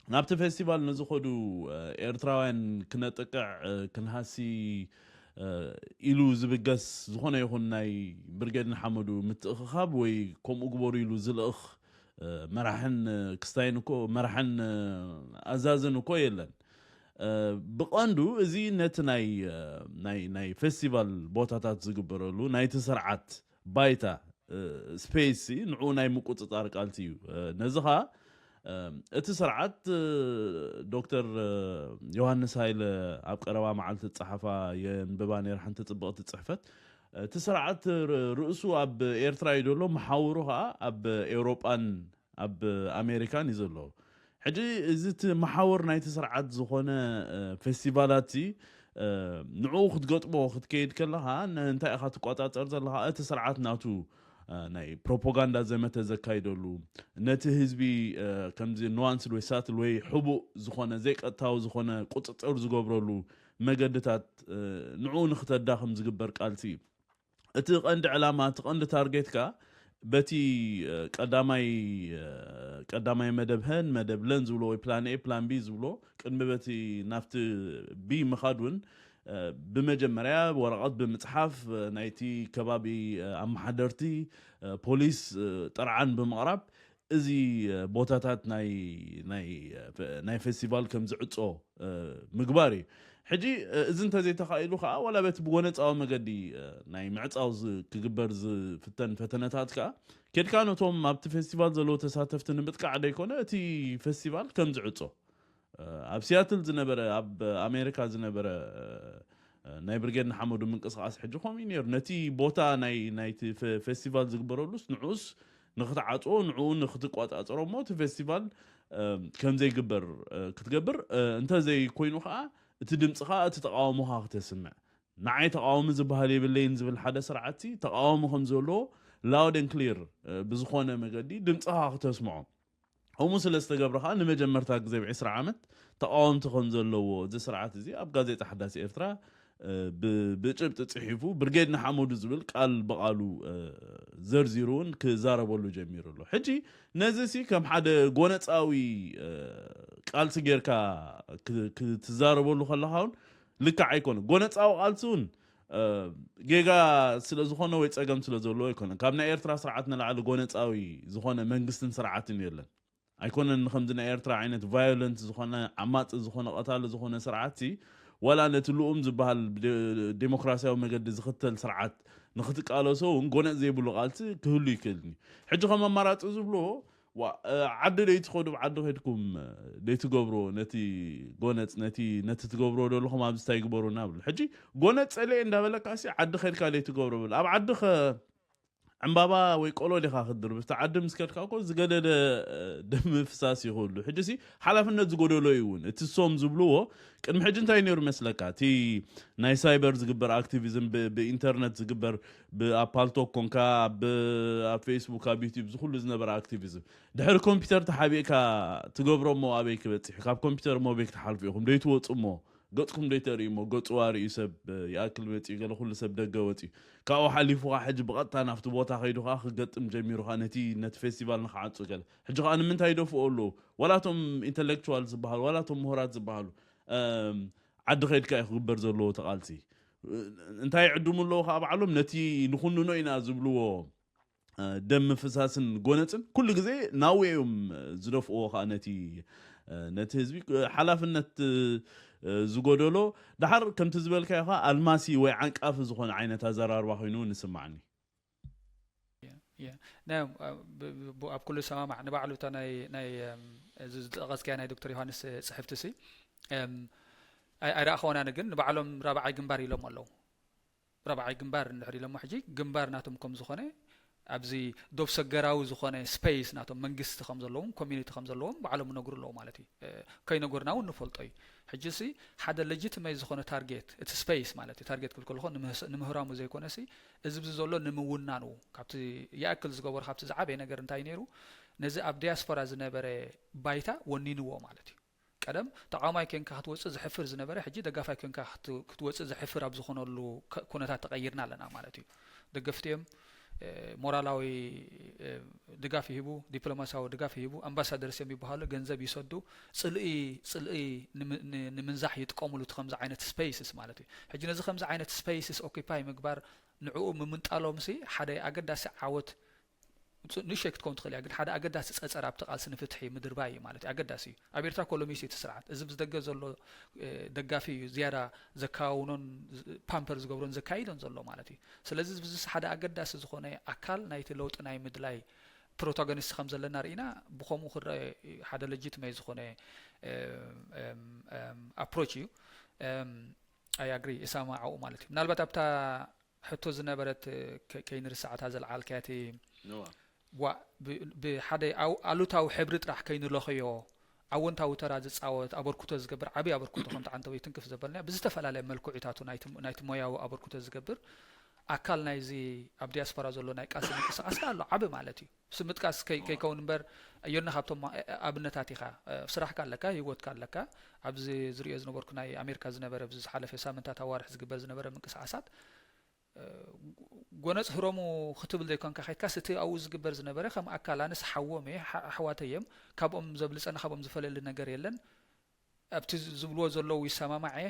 ናብቲ ፌስቲቫል ንዝኸዱ ኤርትራውያን ክነጥቅዕ ክንሃሲ ኢሉ ዝብገስ ዝኾነ ይኹን ናይ ብርጌድ ንሓመዱ ምትእኽኻብ ወይ ከምኡ ግበሩ ኢሉ ዝልእኽ መራሕን ክስታይን እኮ መራሕን ኣዛዝን እኮ የለን። ብቐንዱ እዚ ነቲ ናይ ናይ ፌስቲቫል ቦታታት ዝግበረሉ ናይቲ ስርዓት ባይታ ስፔስ ንዕኡ ናይ ምቁጽጻር ቃልሲ እዩ። ነዚ ኸኣ እቲ ስርዓት ዶክተር ዮሃንስ ሃይለ ኣብ ቀረባ መዓልቲ ዝጸሓፋ የንብባ ነይራ ሓንቲ ጽብቕቲ ጽሕፈት። እቲ ስርዓት ርእሱ ኣብ ኤርትራ እዩ ዘሎ፣ መሓውሩ ኸኣ ኣብ ኤውሮጳን ኣብ ኣሜሪካን እዩ ዘሎ። ሕጂ እዚ እቲ መሓውር ናይቲ ስርዓት ዝኾነ ፌስቲቫላት ንዕኡ ክትገጥሞ ክትከይድ ከለኻ እንታይ ኢኻ ትቆጻጸር ዘለኻ? እቲ ስርዓት ናቱ ናይ ፕሮፓጋንዳ ዘመተ ዘካይደሉ፣ ነቲ ህዝቢ ከምዚ ኑዋንስድ ወይ ሳትል ወይ ሕቡእ ዝኾነ ዘይቀጥታዊ ዝኾነ ቁጽጽር ዝገብረሉ መገድታት ንዕኡ ንክተዳኽም ዝግበር ቃልሲ እዩ። እቲ ቀንዲ ዕላማ፣ እቲ ቀንዲ ታርጌት ከኣ በቲ ቀዳማይ ቀዳማይ መደብ ሀን መደብ ለን ዝብሎ ወይ ፕላን ኤ ፕላን ቢ ዝብሎ ቅድሚ በቲ ናብቲ ቢ ምኻድ እውን ብመጀመርያ ወረቐት ብምጽሓፍ ናይቲ ከባቢ ኣመሓደርቲ ፖሊስ ጥርዓን ብምቕራብ እዚ ቦታታት ናይ ናይ ናይ ፌስቲቫል ከም ዝዕጾ ምግባር እዩ። ሕጂ እዚ እንተዘይተኻኢሉ ከዓ ዋላ በቲ ብጎነፃዊ መገዲ ናይ ምዕፃው ክግበር ዝፍተን ፈተነታት ከዓ ኬድካ ነቶም ኣብቲ ፌስቲቫል ዘለዉ ተሳተፍቲ ንምጥቃዕ ደይኮነ እቲ ፌስቲቫል ከም ዝዕጾ ኣብ ሲያትል ዝነበረ ኣብ ኣሜሪካ ዝነበረ ናይ ብርጌድ ንሓመዱ ምንቅስቃስ ሕጂ ከምኡ እዩ ነይሩ። ነቲ ቦታ ናይ ናይቲ ፌስቲቫል ዝግበረሉስ ንዑስ ንክትዓፅዎ ንዕኡ ንክትቆፃፀሮ እሞ እቲ ፌስቲቫል ከምዘይግበር ክትገብር እንተዘይኮይኑ ከዓ እቲ ድምፅኻ እቲ ተቃውሞኻ ክተስምዕ ንዓይ ተቃዋሚ ዝበሃል የብለይን ዝብል ሓደ ስርዓትሲ ተቃዋሚ ከም ዘሎ loud and clear ብዝኾነ መገዲ ድምፅኻ ክተስምዖ ከምኡ ስለ ዝተገብረ ከዓ ንመጀመርታ ግዜ ብ ዕስራ ዓመት ተቃወምቲ ከም ዘለዎ እዚ ስርዓት እዚ ኣብ ጋዜጣ ሓዳስ ኤርትራ ብጭብጢ ፅሒፉ ብርጌድ ንሓመዱ ዝብል ቃል ብቃሉ ዘርዚሩ እውን ክዛረበሉ ጀሚሩ ኣሎ። ሕጂ ነዚ ሲ ከም ሓደ ጎነፃዊ ቃልሲ ጌርካ ክትዛረበሉ ከለካ እውን ልክዕ ኣይኮነ። ጎነፃዊ ቃልሲ እውን ጌጋ ስለ ዝኾነ ወይ ፀገም ስለ ዘለዎ ኣይኮነን። ካብ ናይ ኤርትራ ስርዓት ንላዕሊ ጎነፃዊ ዝኾነ መንግስትን ስርዓትን የለን። ኣይኮነን ንከምዚ ናይ ኤርትራ ዓይነት ቫዮለንት ዝኾነ ዓማፂ ዝኾነ ቀታሊ ዝኾነ ስርዓትሲ ዋላ ነቲ ልኡም ዝበሃል ዴሞክራሲያዊ መገዲ ዝኽተል ስርዓት ንክትቃለሶ እውን ጎነፅ ዘይብሉ ቃልሲ ክህሉ ይክእልኒ። ሕጂ ከም ኣማራፂ ዝብልዎ ዓዲ ደይትኸዱ ዓዲ ከድኩም ደይትገብሮ ነቲ ጎነፅ ነቲ ነቲ ትገብሮ ዘለኹም ኣብዚ እንታይ ግበሩ እናብል ሕጂ ጎነፅ ፀለየ እንዳበለካ ሲ ዓዲ ከድካ ደይትገብሮ ብል ኣብ ዓዲ ከ ዕምባባ ወይ ቆሎ ዲኻ ክትድርብ እቲ ዓዲ ምስ ከድካ እኮ ዝገደደ ደም ምፍሳስ ይኽእሉ ሕጂ ሲ ሓላፍነት ዝጎደሎ እዩ እውን እቲ ሶም ዝብልዎ ቅድሚ ሕጂ እንታይ ነይሩ መስለካ እቲ ናይ ሳይበር ዝግበር ኣክቲቪዝም ብኢንተርነት ዝግበር ኣብ ፓልቶክ ኮንካ ኣብ ፌስቡክ ኣብ ዩቲብ ዝኩሉ ዝነበረ ኣክቲቪዝም ድሕሪ ኮምፒውተር ተሓቢእካ ትገብሮ እሞ ኣበይ ክበፅሕ ካብ ኮምፒውተር እሞ ኣበይ ክትሓልፉ ኢኹም ደይትወፁ እሞ ገፅኩም ደይተርእዩ እሞ ገፁ ኣርእዩ ሰብ ይኣክል መፅኡ ገለ ኩሉ ሰብ ደገ ወፅዩ ካብኡ ሓሊፉ ከዓ ሕጂ ብቐጥታ ናብቲ ቦታ ከይዱ ከዓ ክገጥም ጀሚሩ ከዓ ነቲ ነቲ ፌስቲቫል ንክዓፁ ገለ ሕጂ ከዓ ንምንታይ ይደፍኦ ኣለዉ ዋላቶም ኢንተሌክቹዋል ዝበሃሉ ዋላቶም ምሁራት ዝበሃሉ ዓዲ ከይድካ እዩ ክግበር ዘለዎ ተቃልሲ እንታይ ይዕድሙ ኣለዉ ከዓ ባዕሎም ነቲ ንኩንኖ ኢና ዝብልዎ ደም ምፍሳስን ጎነፅን ኩሉ ግዜ ናው እዮም ዝደፍእዎ ከዓ ነቲ ነቲ ህዝቢ ሓላፍነት ዝጎደሎ ድሓር ከምቲ ዝበልካዮ ከዓ ኣልማሲ ወይ ዓንቃፊ ዝኾነ ዓይነት ኣዘራርባ ኮይኑ ንስማዕኒ ኣብ ኩሉ ሰማማዕ ንባዕሉ እታ ናይ ዝጠቐስካያ ናይ ዶክተር ዮሃንስ ፅሕፍቲ ሲ ኣይረኣኸወናን ግን ንባዕሎም ራብዓይ ግንባር ኢሎም ኣለዉ ራብዓይ ግንባር እንድሕር ኢሎሞ ሕጂ ግንባር ናቶም ከም ዝኾነ ኣብዚ ዶብ ሰገራዊ ዝኾነ ስፔስ ናቶም መንግስቲ ከም ዘለዎም ኮሚኒቲ ከም ዘለዎም ባዕሎም ይነግሩ ኣለዉ ማለት እዩ። ከይነገርና እውን ንፈልጦ እዩ። ሕጂ ሲ ሓደ ለጂትመይ ዝኾነ ታርጌት እቲ ስፔስ ማለት እዩ። ታርጌት ክብል ከለኹ ንምህራሙ ዘይኮነ ሲ እዚ ብዚ ዘሎ ንምውናኑ ካብቲ ይኣክል ዝገበሩ ካብቲ ዝዓበየ ነገር እንታይ ነይሩ ነዚ ኣብ ዲያስፖራ ዝነበረ ባይታ ወኒንዎ ማለት እዩ። ቀደም ተቃዋማይ ኮንካ ክትወፅእ ዘሕፍር ዝነበረ ሕጂ ደጋፋይ ኮንካ ክትወፅእ ዘሕፍር ኣብ ዝኾነሉ ኩነታት ተቀይርና ኣለና ማለት እዩ። ደገፍቲ እዮም። ሞራላዊ ድጋፍ ይህቡ፣ ዲፕሎማሲያዊ ድጋፍ ይህቡ፣ ኣምባሳደርስ እዮም ይበሃሉ፣ ገንዘብ ይሰዱ፣ ፅልኢ ፅልኢ ንምንዛሕ ይጥቀሙሉ እቲ ከምዚ ዓይነት ስፔስስ ማለት እዩ። ሕጂ ነዚ ከምዚ ዓይነት ስፔስስ ኦኪፓይ ምግባር ንዕኡ ምምንጣሎም ሲ ሓደ ኣገዳሲ ዓወት ንእሽተይ ክትከውን ትኽእል እያ፣ ግን ሓደ ኣገዳሲ ፀፀር ኣብቲ ቃልሲ ንፍትሒ ምድርባይ እዩ ማለት እዩ። ኣገዳሲ እዩ። ኣብ ኤርትራ ኮሎሚስ እቲ ስርዓት እዚ ብዝደገ ዘሎ ደጋፊ እዩ ዝያዳ ዘካውኖን ፓምፐር ዝገብሮን ዘካይዶን ዘሎ ማለት እዩ። ስለዚ እዚ ሓደ ኣገዳሲ ዝኾነ ኣካል ናይቲ ለውጢ ናይ ምድላይ ፕሮታጎኒስት ከም ዘለና ርኢና ብከምኡ ክረአ ሓደ ለጂትመይ ዝኾነ ኣፕሮች እዩ። ኣይ ኣግሪ እሳማዓኡ ማለት እዩ። ምናልባት ኣብታ ሕቶ ዝነበረት ከይንርስዓታ ዘልዓልካያ እቲ ዋ ብሓደ ኣሉታዊ ሕብሪ ጥራሕ ከይንለኸዮ ኣወንታዊ ተራ ዝፃወት ኣበርክቶ ዝገብር ዓብዪ ኣበርክቶ ከምቲ ዓንተወይ ትንክፍ ዘበልና ብዝተፈላለየ መልክዑታቱ ናይቲ ሞያዊ ኣበርክቶ ዝገብር ኣካል ናይዚ ኣብ ዲያስፖራ ዘሎ ናይ ቃልሲ ምንቅስቃስ ከ ኣሎ ዓቢ ማለት እዩ። ስምጥቃስ ከይከውን እምበር ኣዮና ካብቶም ኣብነታት ኢኻ። ስራሕካ ኣለካ፣ ህይወትካ ኣለካ። ኣብዚ ዝሪኦ ዝነበርኩ ናይ ኣሜሪካ ዝነበረ ብዚ ዝሓለፈ ሳምንታት ኣዋርሕ ዝግበር ዝነበረ ምንቅስቃሳት ጎነፅ ህረሙ ክትብል ዘይኮንካ ከይድካስ እቲ ኣብኡ ዝግበር ዝነበረ ከም ኣካል ኣነስ ሓዎም እየ ኣሕዋተይ እዮም ካብኦም ዘብልፀኒ ካብኦም ዝፈለሊ ነገር የለን ኣብቲ ዝብልዎ ዘለዉ ይሰማማዕ እየ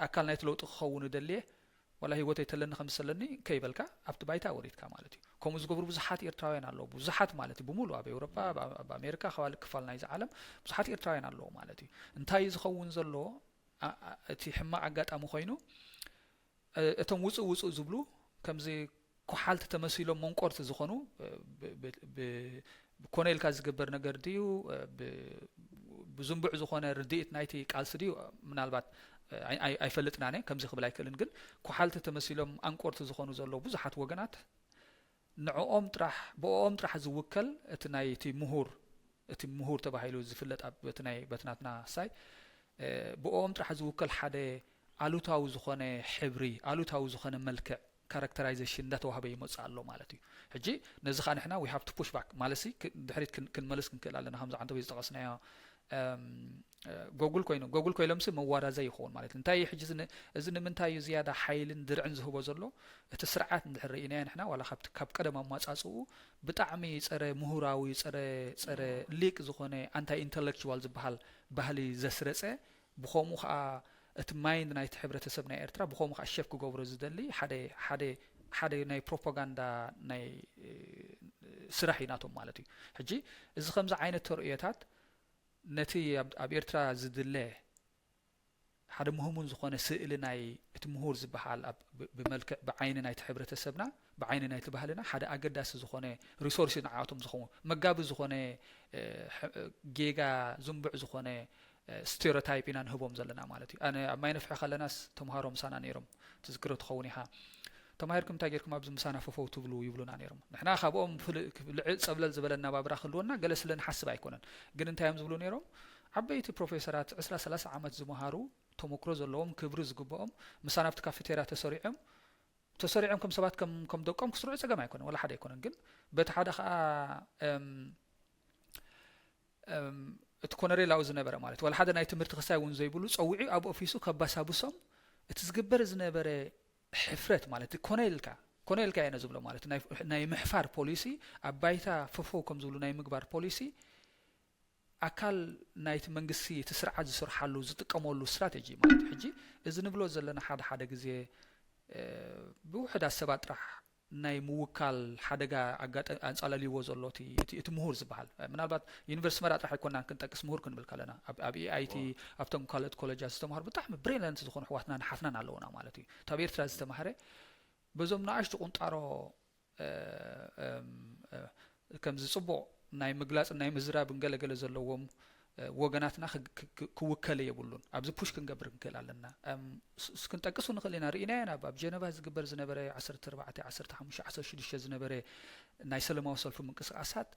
ኣካል ናይቲ ለውጢ ክኸውን እደሊ እየ ዋላ ህይወተይ ተለኒ ከም ዝሰለኒ ከይበልካ ኣብቲ ባይታ ወሪድካ ማለት እዩ። ከምኡ ዝገብሩ ብዙሓት ኤርትራውያን ኣለዉ። ብዙሓት ማለት እዩ ብምሉእ ኣብ ኤውሮጳ ኣብ ኣሜሪካ ከባሊ ክፋል ናይዚ ዓለም ብዙሓት ኤርትራውያን ኣለዉ ማለት እዩ። እንታይ እዩ ዝኸውን ዘሎ እቲ ሕማቕ ኣጋጣሚ ኮይኑ እቶም ውፁእ ውፁእ ዝብሉ ከምዚ ኮሓልቲ ተመሲሎም መንቆርቲ ዝኾኑ ኮነ ኢልካ ዝግበር ነገር ድዩ ብዝንቡዕ ዝኾነ ርድኢት ናይቲ ቃልሲ ድዩ ምናልባት ኣይፈልጥናነ ከምዚ ክብል ኣይክእልን ግን ኮሓልቲ ተመሲሎም ኣንቆርቲ ዝኾኑ ዘለዉ ብዙሓት ወገናት ንዕኦም ጥራሕ ብኦም ጥራሕ ዝውከል እቲ ናይ እቲ ምሁር እቲ ምሁር ተባሂሉ ዝፍለጥ በቲ ናይ በትናትና ሳይ ብኦም ጥራሕ ዝውከል ሓደ ኣሉታዊ ዝኾነ ሕብሪ ኣሉታዊ ዝኾነ መልክዕ ካራክተራይዜሽን እንዳተዋህበ ይመፅእ ኣሎ ማለት እዩ። ሕጂ ነዚ ከዓ ንሕና we have to push back ማለት ሲ ድሕሪት ክንመልስ ክንክእል ኣለና ከምዚ ዓንተወይ ዝጠቀስናዮ ጎጉል ኮይኑ ጎጉል ኮይሎም ሲ መዋዳዘ ይኸውን ማለት እዩ። እንታይ እዩ ሕጂ እዚ ንምንታይ እዩ ዝያዳ ሓይልን ድርዕን ዝህቦ ዘሎ እቲ ስርዓት እንድሕር ርኢናዮ ንሕና ዋላ ካብ ቀደም ኣማፃፅኡ ብጣዕሚ ፀረ ምሁራዊ ፀረ ፀረ ሊቅ ዝኾነ ኣንታይ ኢንተሌክቹዋል ዝበሃል ባህሊ ዘስረፀ ብኸምኡ ከዓ እቲ ማይንድ ናይቲ ሕብረተሰብ ናይ ኤርትራ ብኸምኡ ከዓ ሸፕ ክገብሮ ዝደሊ ሓደ ሓደ ሓደ ናይ ፕሮፓጋንዳ ናይ ስራሕ እዩ ናቶም ማለት እዩ። ሕጂ እዚ ከምዚ ዓይነት ተርእዮታት ነቲ ኣብ ኤርትራ ዝድለ ሓደ ምህሙን ዝኾነ ስእሊ ናይ እቲ ምሁር ዝበሃል ብመልክዕ ብዓይኒ ናይቲ ሕብረተሰብና ብዓይኒ ናይቲ ባህልና ሓደ ኣገዳሲ ዝኾነ ሪሶርስ እዩ ንዓኣቶም ዝኸውን መጋቢ ዝኾነ ጌጋ ዝንቡዕ ዝኾነ ስቴሪዮታይፕ ኢና ንህቦም ዘለና ማለት እዩ። ኣነ ኣብ ማይ ነፍሒ ከለናስ ተምሃሮ ምሳና ነይሮም ትዝክሮ ትኸውን ኢኻ። ተማሂርኩም እንታይ ጌርኩም ኣብዚ ምሳና ፈፈው ትብሉ ይብሉና ነይሮም። ንሕና ካብኦም ልዕል ፀብለል ዝበለ ኣነባብራ ክህልወና ገለ ስለ ንሓስብ ኣይኮነን። ግን እንታይ እዮም ዝብሉ ነይሮም? ዓበይቲ ፕሮፌሰራት ዕስራ ሰላሳ ዓመት ዝመሃሩ ተመክሮ ዘለዎም ክብሪ ዝግብኦም ምሳና ኣብቲ ካፌቴርያ ተሰሪዖም ተሰሪዖም ከም ሰባት ከም ከም ደቆም ክስርዑ ጸገም ኣይኮነን ወላ ሓደ ኣይኮነን ግን በቲ ሓደ ከኣ እቲ ኮነሬላኡ ዝነበረ ማለት ወላ ሓደ ናይ ትምህርቲ ክሳይ እውን ዘይብሉ ጸዊዑ ኣብ ኦፊሱ ከባሳብሶም እቲ ዝግበር ዝነበረ ሕፍረት ማለት ኮነ ኢልካ ኮነ ኢልካ እየ ዝብሎ ማለት ናይ ምሕፋር ፖሊሲ ኣብ ባይታ ፈፈው ከም ዝብሉ ናይ ምግባር ፖሊሲ ኣካል ናይቲ መንግስቲ እቲ ስርዓት ዝሰርሓሉ ዝጥቀመሉ ስትራተጂ ማለት እዩ። ሕጂ እዚ ንብሎ ዘለና ሓደ ሓደ ግዜ ብውሕዳት ሰባት ጥራሕ ናይ ምውካል ሓደጋ ኣንፃላልይዎ ዘሎ እቲ ምሁር ዝበሃል ምናልባት ዩኒቨርስቲ መራ ጥራሕ ኣይኮናን ክንጠቅስ ምሁር ክንብል ከለና ኣብ ኤኣይቲ ኣብቶም ካልኦት ኮለጃት ዝተምሃሩ ብጣዕሚ ብሪሊያንት ዝኾኑ ኣሕዋትናን ኣሓትናን ኣለዉና ማለት እዩ። እታ ኣብ ኤርትራ ዝተማህረ በዞም ንኣሽቱ ቁንጣሮ ከምዚ ፅቡቕ ናይ ምግላፅን ናይ ምዝራብን ገለገለ ዘለዎም ወገናትና ክውከል የብሉን። ኣብዚ ፑሽ ክንገብር ንክእል ኣለና። ክንጠቅሱ ንክእል ኢና። ርኢናዮ ናብ ኣብ ጀነቫ ዝግበር ዝነበረ ዓሰርተ ኣርባዕተ ዓሰርተ ሓሙሽተ ዓሰርተ ሽዱሽተ ዝነበረ ናይ ሰለማዊ ሰልፊ ምንቅስቃሳት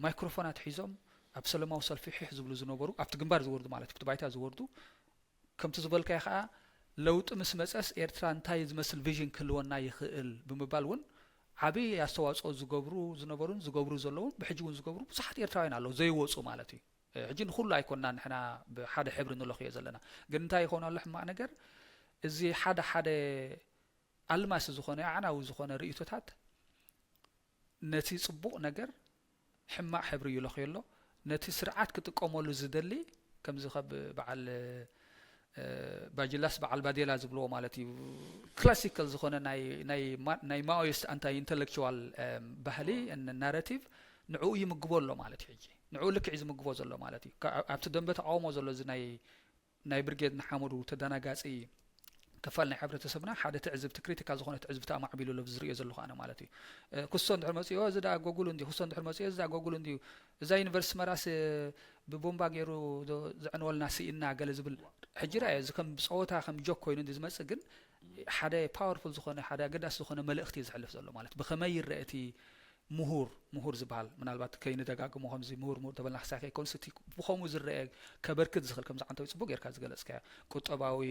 ማይክሮፎናት ሒዞም ኣብ ሰለማዊ ሰልፊ ሒሕ ዝብሉ ዝነበሩ ኣብቲ ግንባር ዝወርዱ ማለት ኣብቲ ባይታ ዝወርዱ ከምቲ ዝበልካዮ ከዓ ለውጢ ምስ መፀስ ኤርትራ እንታይ ዝመስል ቪዥን ክህልወና ይኽእል ብምባል እውን ዓብዪ ኣስተዋፅኦ ዝገብሩ ዝነበሩን ዝገብሩ ዘለውን ብሕጂ እውን ዝገብሩ ብዙሓት ኤርትራውያን ኣለዉ ዘይወፁ ማለት እዩ። ሕጂ ንኩሉ ኣይኮንና ንሕና ብሓደ ሕብሪ ንለኽዮ ዘለና። ግን እንታይ ይኸውን ኣሎ ሕማቕ ነገር እዚ ሓደ ሓደ ኣልማሲ ዝኾነ ኣዕናዊ ዝኾነ ርእይቶታት ነቲ ጽቡቕ ነገር ሕማቕ ሕብሪ ይለኽዮ ኣሎ። ነቲ ስርዓት ክጥቀመሉ ዝደሊ ከምዚ ካብ በዓል ባጅላስ በዓል ባዴላ ዝብልዎ ማለት እዩ። ክላሲካል ዝኾነ ናይ ማኦይስት ኣንታይ ኢንተሌክቹዋል ባህሊ ናራቲቭ ንዕኡ ይምግቦ ኣሎ ማለት እዩ። ሕጂ ንዕኡ ልክዕ እዩ ዝምግቦ ዘሎ ማለት እዩ። ኣብቲ ደንበ ተቃውሞ ዘሎ እዚ ናይ ናይ ብርጌድ ንሓመዱ ተደናጋፂ ክፋል ናይ ሕብረተሰብና ሓደ ትዕዝብቲ ክሪቲካል ዝኾነ ትዕዝብቲ ኣማዕቢሉ ኣሎ ዝርእዮ ዘለኹ ኣነ ማለት እዩ። ክሶ እንድሕር መፅኦ እዚ ደኣ ጎጉል እንዲዩ፣ ክሶ እንድሕር መፅኦ እዚ ደኣ ጎጉል እንዲዩ፣ እዛ ዩኒቨርሲቲ መራስ ብቦምባ ገይሩ ዘዕንወልና ስኢና ገለ ዝብል ሕጂ ርኣየ። እዚ ከም ፀወታ ከም ጆክ ኮይኑ እንዲ ዝመፅእ ግን ሓደ ፓወርፉል ዝኾነ ሓደ ኣገዳሲ ዝኾነ መልእኽቲ እዩ ዝሕልፍ ዘሎ ማለት ብኸመይ ይረአ እቲ ምሁር ምሁር ዝበሃል ምናልባት ከይንደጋግሞ ከምዚ ምሁር ምሁር ተበልና ክሳይ ከይኮንስ እቲ ብኸምኡ ዝረአ ከበርክት ዝኽእል ከምዚ ዓንተዊ ጽቡቅ ጌርካ ዝገለጽካዮ ቁጠባዊ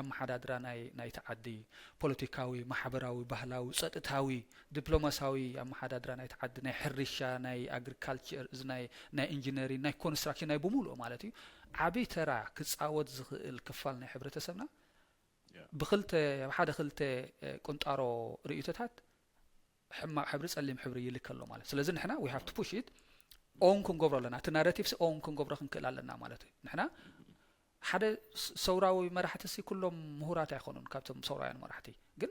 ኣመሓዳድራ ናይ ናይቲ ዓዲ ፖለቲካዊ ማሕበራዊ ባህላዊ ጸጥታዊ ዲፕሎማሲያዊ ኣመሓዳድራ ናይቲ ዓዲ ናይ ሕርሻ ናይ ኣግሪካልቸር እዚ ናይ ናይ ኢንጂነሪንግ ናይ ኮንስትራክሽን ናይ ብምሉኡ ማለት እዩ ዓቢ ተራ ክጻወት ዝኽእል ክፋል ናይ ሕብረተሰብና ብክልተ ብሓደ ክልተ ቁንጣሮ ርእይቶታት ሕማቕ ሕብሪ ጸሊም ሕብሪ ይልከ ኣሎ ማለት ስለዚ ንሕና we have to push it own ክንገብሮ ኣለና እቲ ናራቲቭ own ክንገብሮ ክንክእል ኣለና ማለት እዩ ንሕና ሓደ ሰውራዊ መራሕቲ ሲ ኩሎም ምሁራት ኣይኮኑን ካብቶም ሰውራውያን መራሕቲ ግን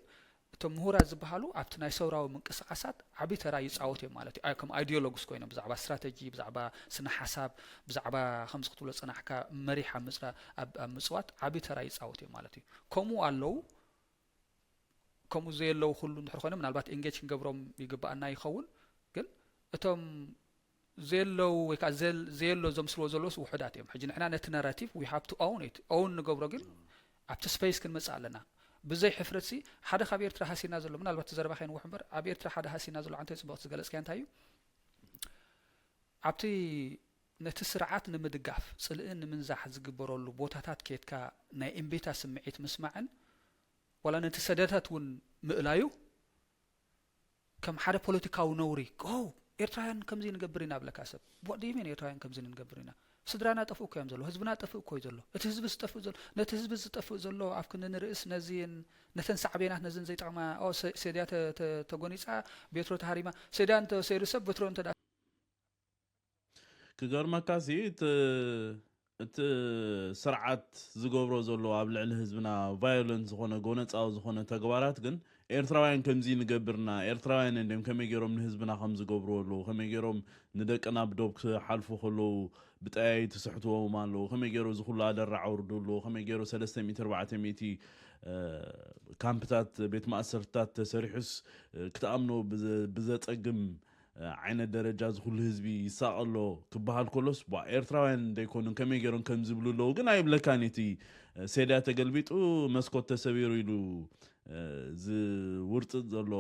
እቶም ምሁራት ዝበሃሉ ኣብቲ ናይ ሰውራዊ ምንቅስቃሳት ዓቢ ተራ ይጻወት እዮም ማለት እዩ ከም ኣይዲዮሎግስ ኮይኖም ብዛዕባ ስትራተጂ ብዛዕባ ስነ ሓሳብ ብዛዕባ ከምዚ ክትብሎ ጸናሕካ መሪሕ ኣብ ምጽዋት ዓቢ ተራ ይጻወት እዮም ማለት እዩ ከምኡ ኣለዉ ከምኡ ዘየለዉ ኩሉ እንድሕር ኮይኖም ምናልባት ኤንጌጅ ክንገብሮም ይግባኣና ይኸውን ግን እቶም ዘየለዉ ወይ ከዓ ዘየሎ ዘምስልዎ ዘለውስ ውሑዳት እዮም ሕጂ ንሕና ነቲ ናራቲቭ we have to own it own ንገብሮ ግን ኣብቲ ስፔስ ክንመፅእ ኣለና ብዘይ ሕፍረት ሲ ሓደ ካብ ኤርትራ ሃሲና ዘሎ ምናልባት ዘረባ ከይንውሕ እምበር ኣብ ኤርትራ ሓደ ሃሲና ዘሎ ዓንተ ፅቡቅ ዝገለፅካዮ እንታይ እዩ ኣብቲ ነቲ ስርዓት ንምድጋፍ ጽልኢ ንምንዛሕ ዝግበረሉ ቦታታት ኬድካ ናይ እምቤታ ስምዒት ምስማዕን ዋላ ነቲ ሰደታት እውን ምእላዩ ከም ሓደ ፖለቲካዊ ነውሪ ኦ ኤርትራውያን ከምዚ ንገብር ኢና ብለካ ሰብ what do you mean ኤርትራውያን ከምዚ ንገብር ኢና ስድራና ጠፍኡ እኮ እዮም ዘሎ ህዝብና ጠፍኡ እኮ እዩ ዘሎ እቲ ህዝቢ ዝጠፍእ ዘሎ ነቲ ህዝቢ ዝጠፍእ ዘሎ ኣብ ክንዲ ንርእስ ነዚን ነተን ሳዕቤናት ነዝን ዘይጠቕማ ኦ ሰድያ ተጎኒፃ ቤትሮ ተሃሪማ ሰድያ እንተሰይሩ ሰብ ቤትሮ እንተ ክገርመካ ሲ እቲ እቲ ስርዓት ዝገብሮ ዘሎ ኣብ ልዕሊ ህዝብና ቫዮለንት ዝኾነ ጎነፃዊ ዝኾነ ተግባራት ግን ኤርትራውያን ከምዚ ንገብርና ኤርትራውያን እንዲም ከመይ ገይሮም ንህዝብና ከም ዝገብርዎ ኣለዉ ከመይ ገይሮም ንደቅና ብዶብ ክሓልፉ ከለዉ ብጠያይ ትስሕትዎም ኣለዉ ከመይ ገይሮ እዚ ኩሉ ኣደራ ዓውርዱ ኣለዉ ከመይ ገይሮ ሰለስተ ሚእቲ ኣርባዕተ ሚእቲ ካምፕታት ቤት ማእሰርትታት ተሰሪሑስ ክትኣምኖ ብዘፀግም ዓይነት ደረጃ እዚ ኩሉ ህዝቢ ይሳቐሎ ክበሃል ከሎስ ቧ ኤርትራውያን ዘይኮኑን ከመይ ገይሮም ከም ዝብሉ ኣለዉ ግን ኣይብለካን እቲ ሴድያ ተገልቢጡ መስኮት ተሰቢሩ ኢሉ ዝውርፅጥ ዘሎ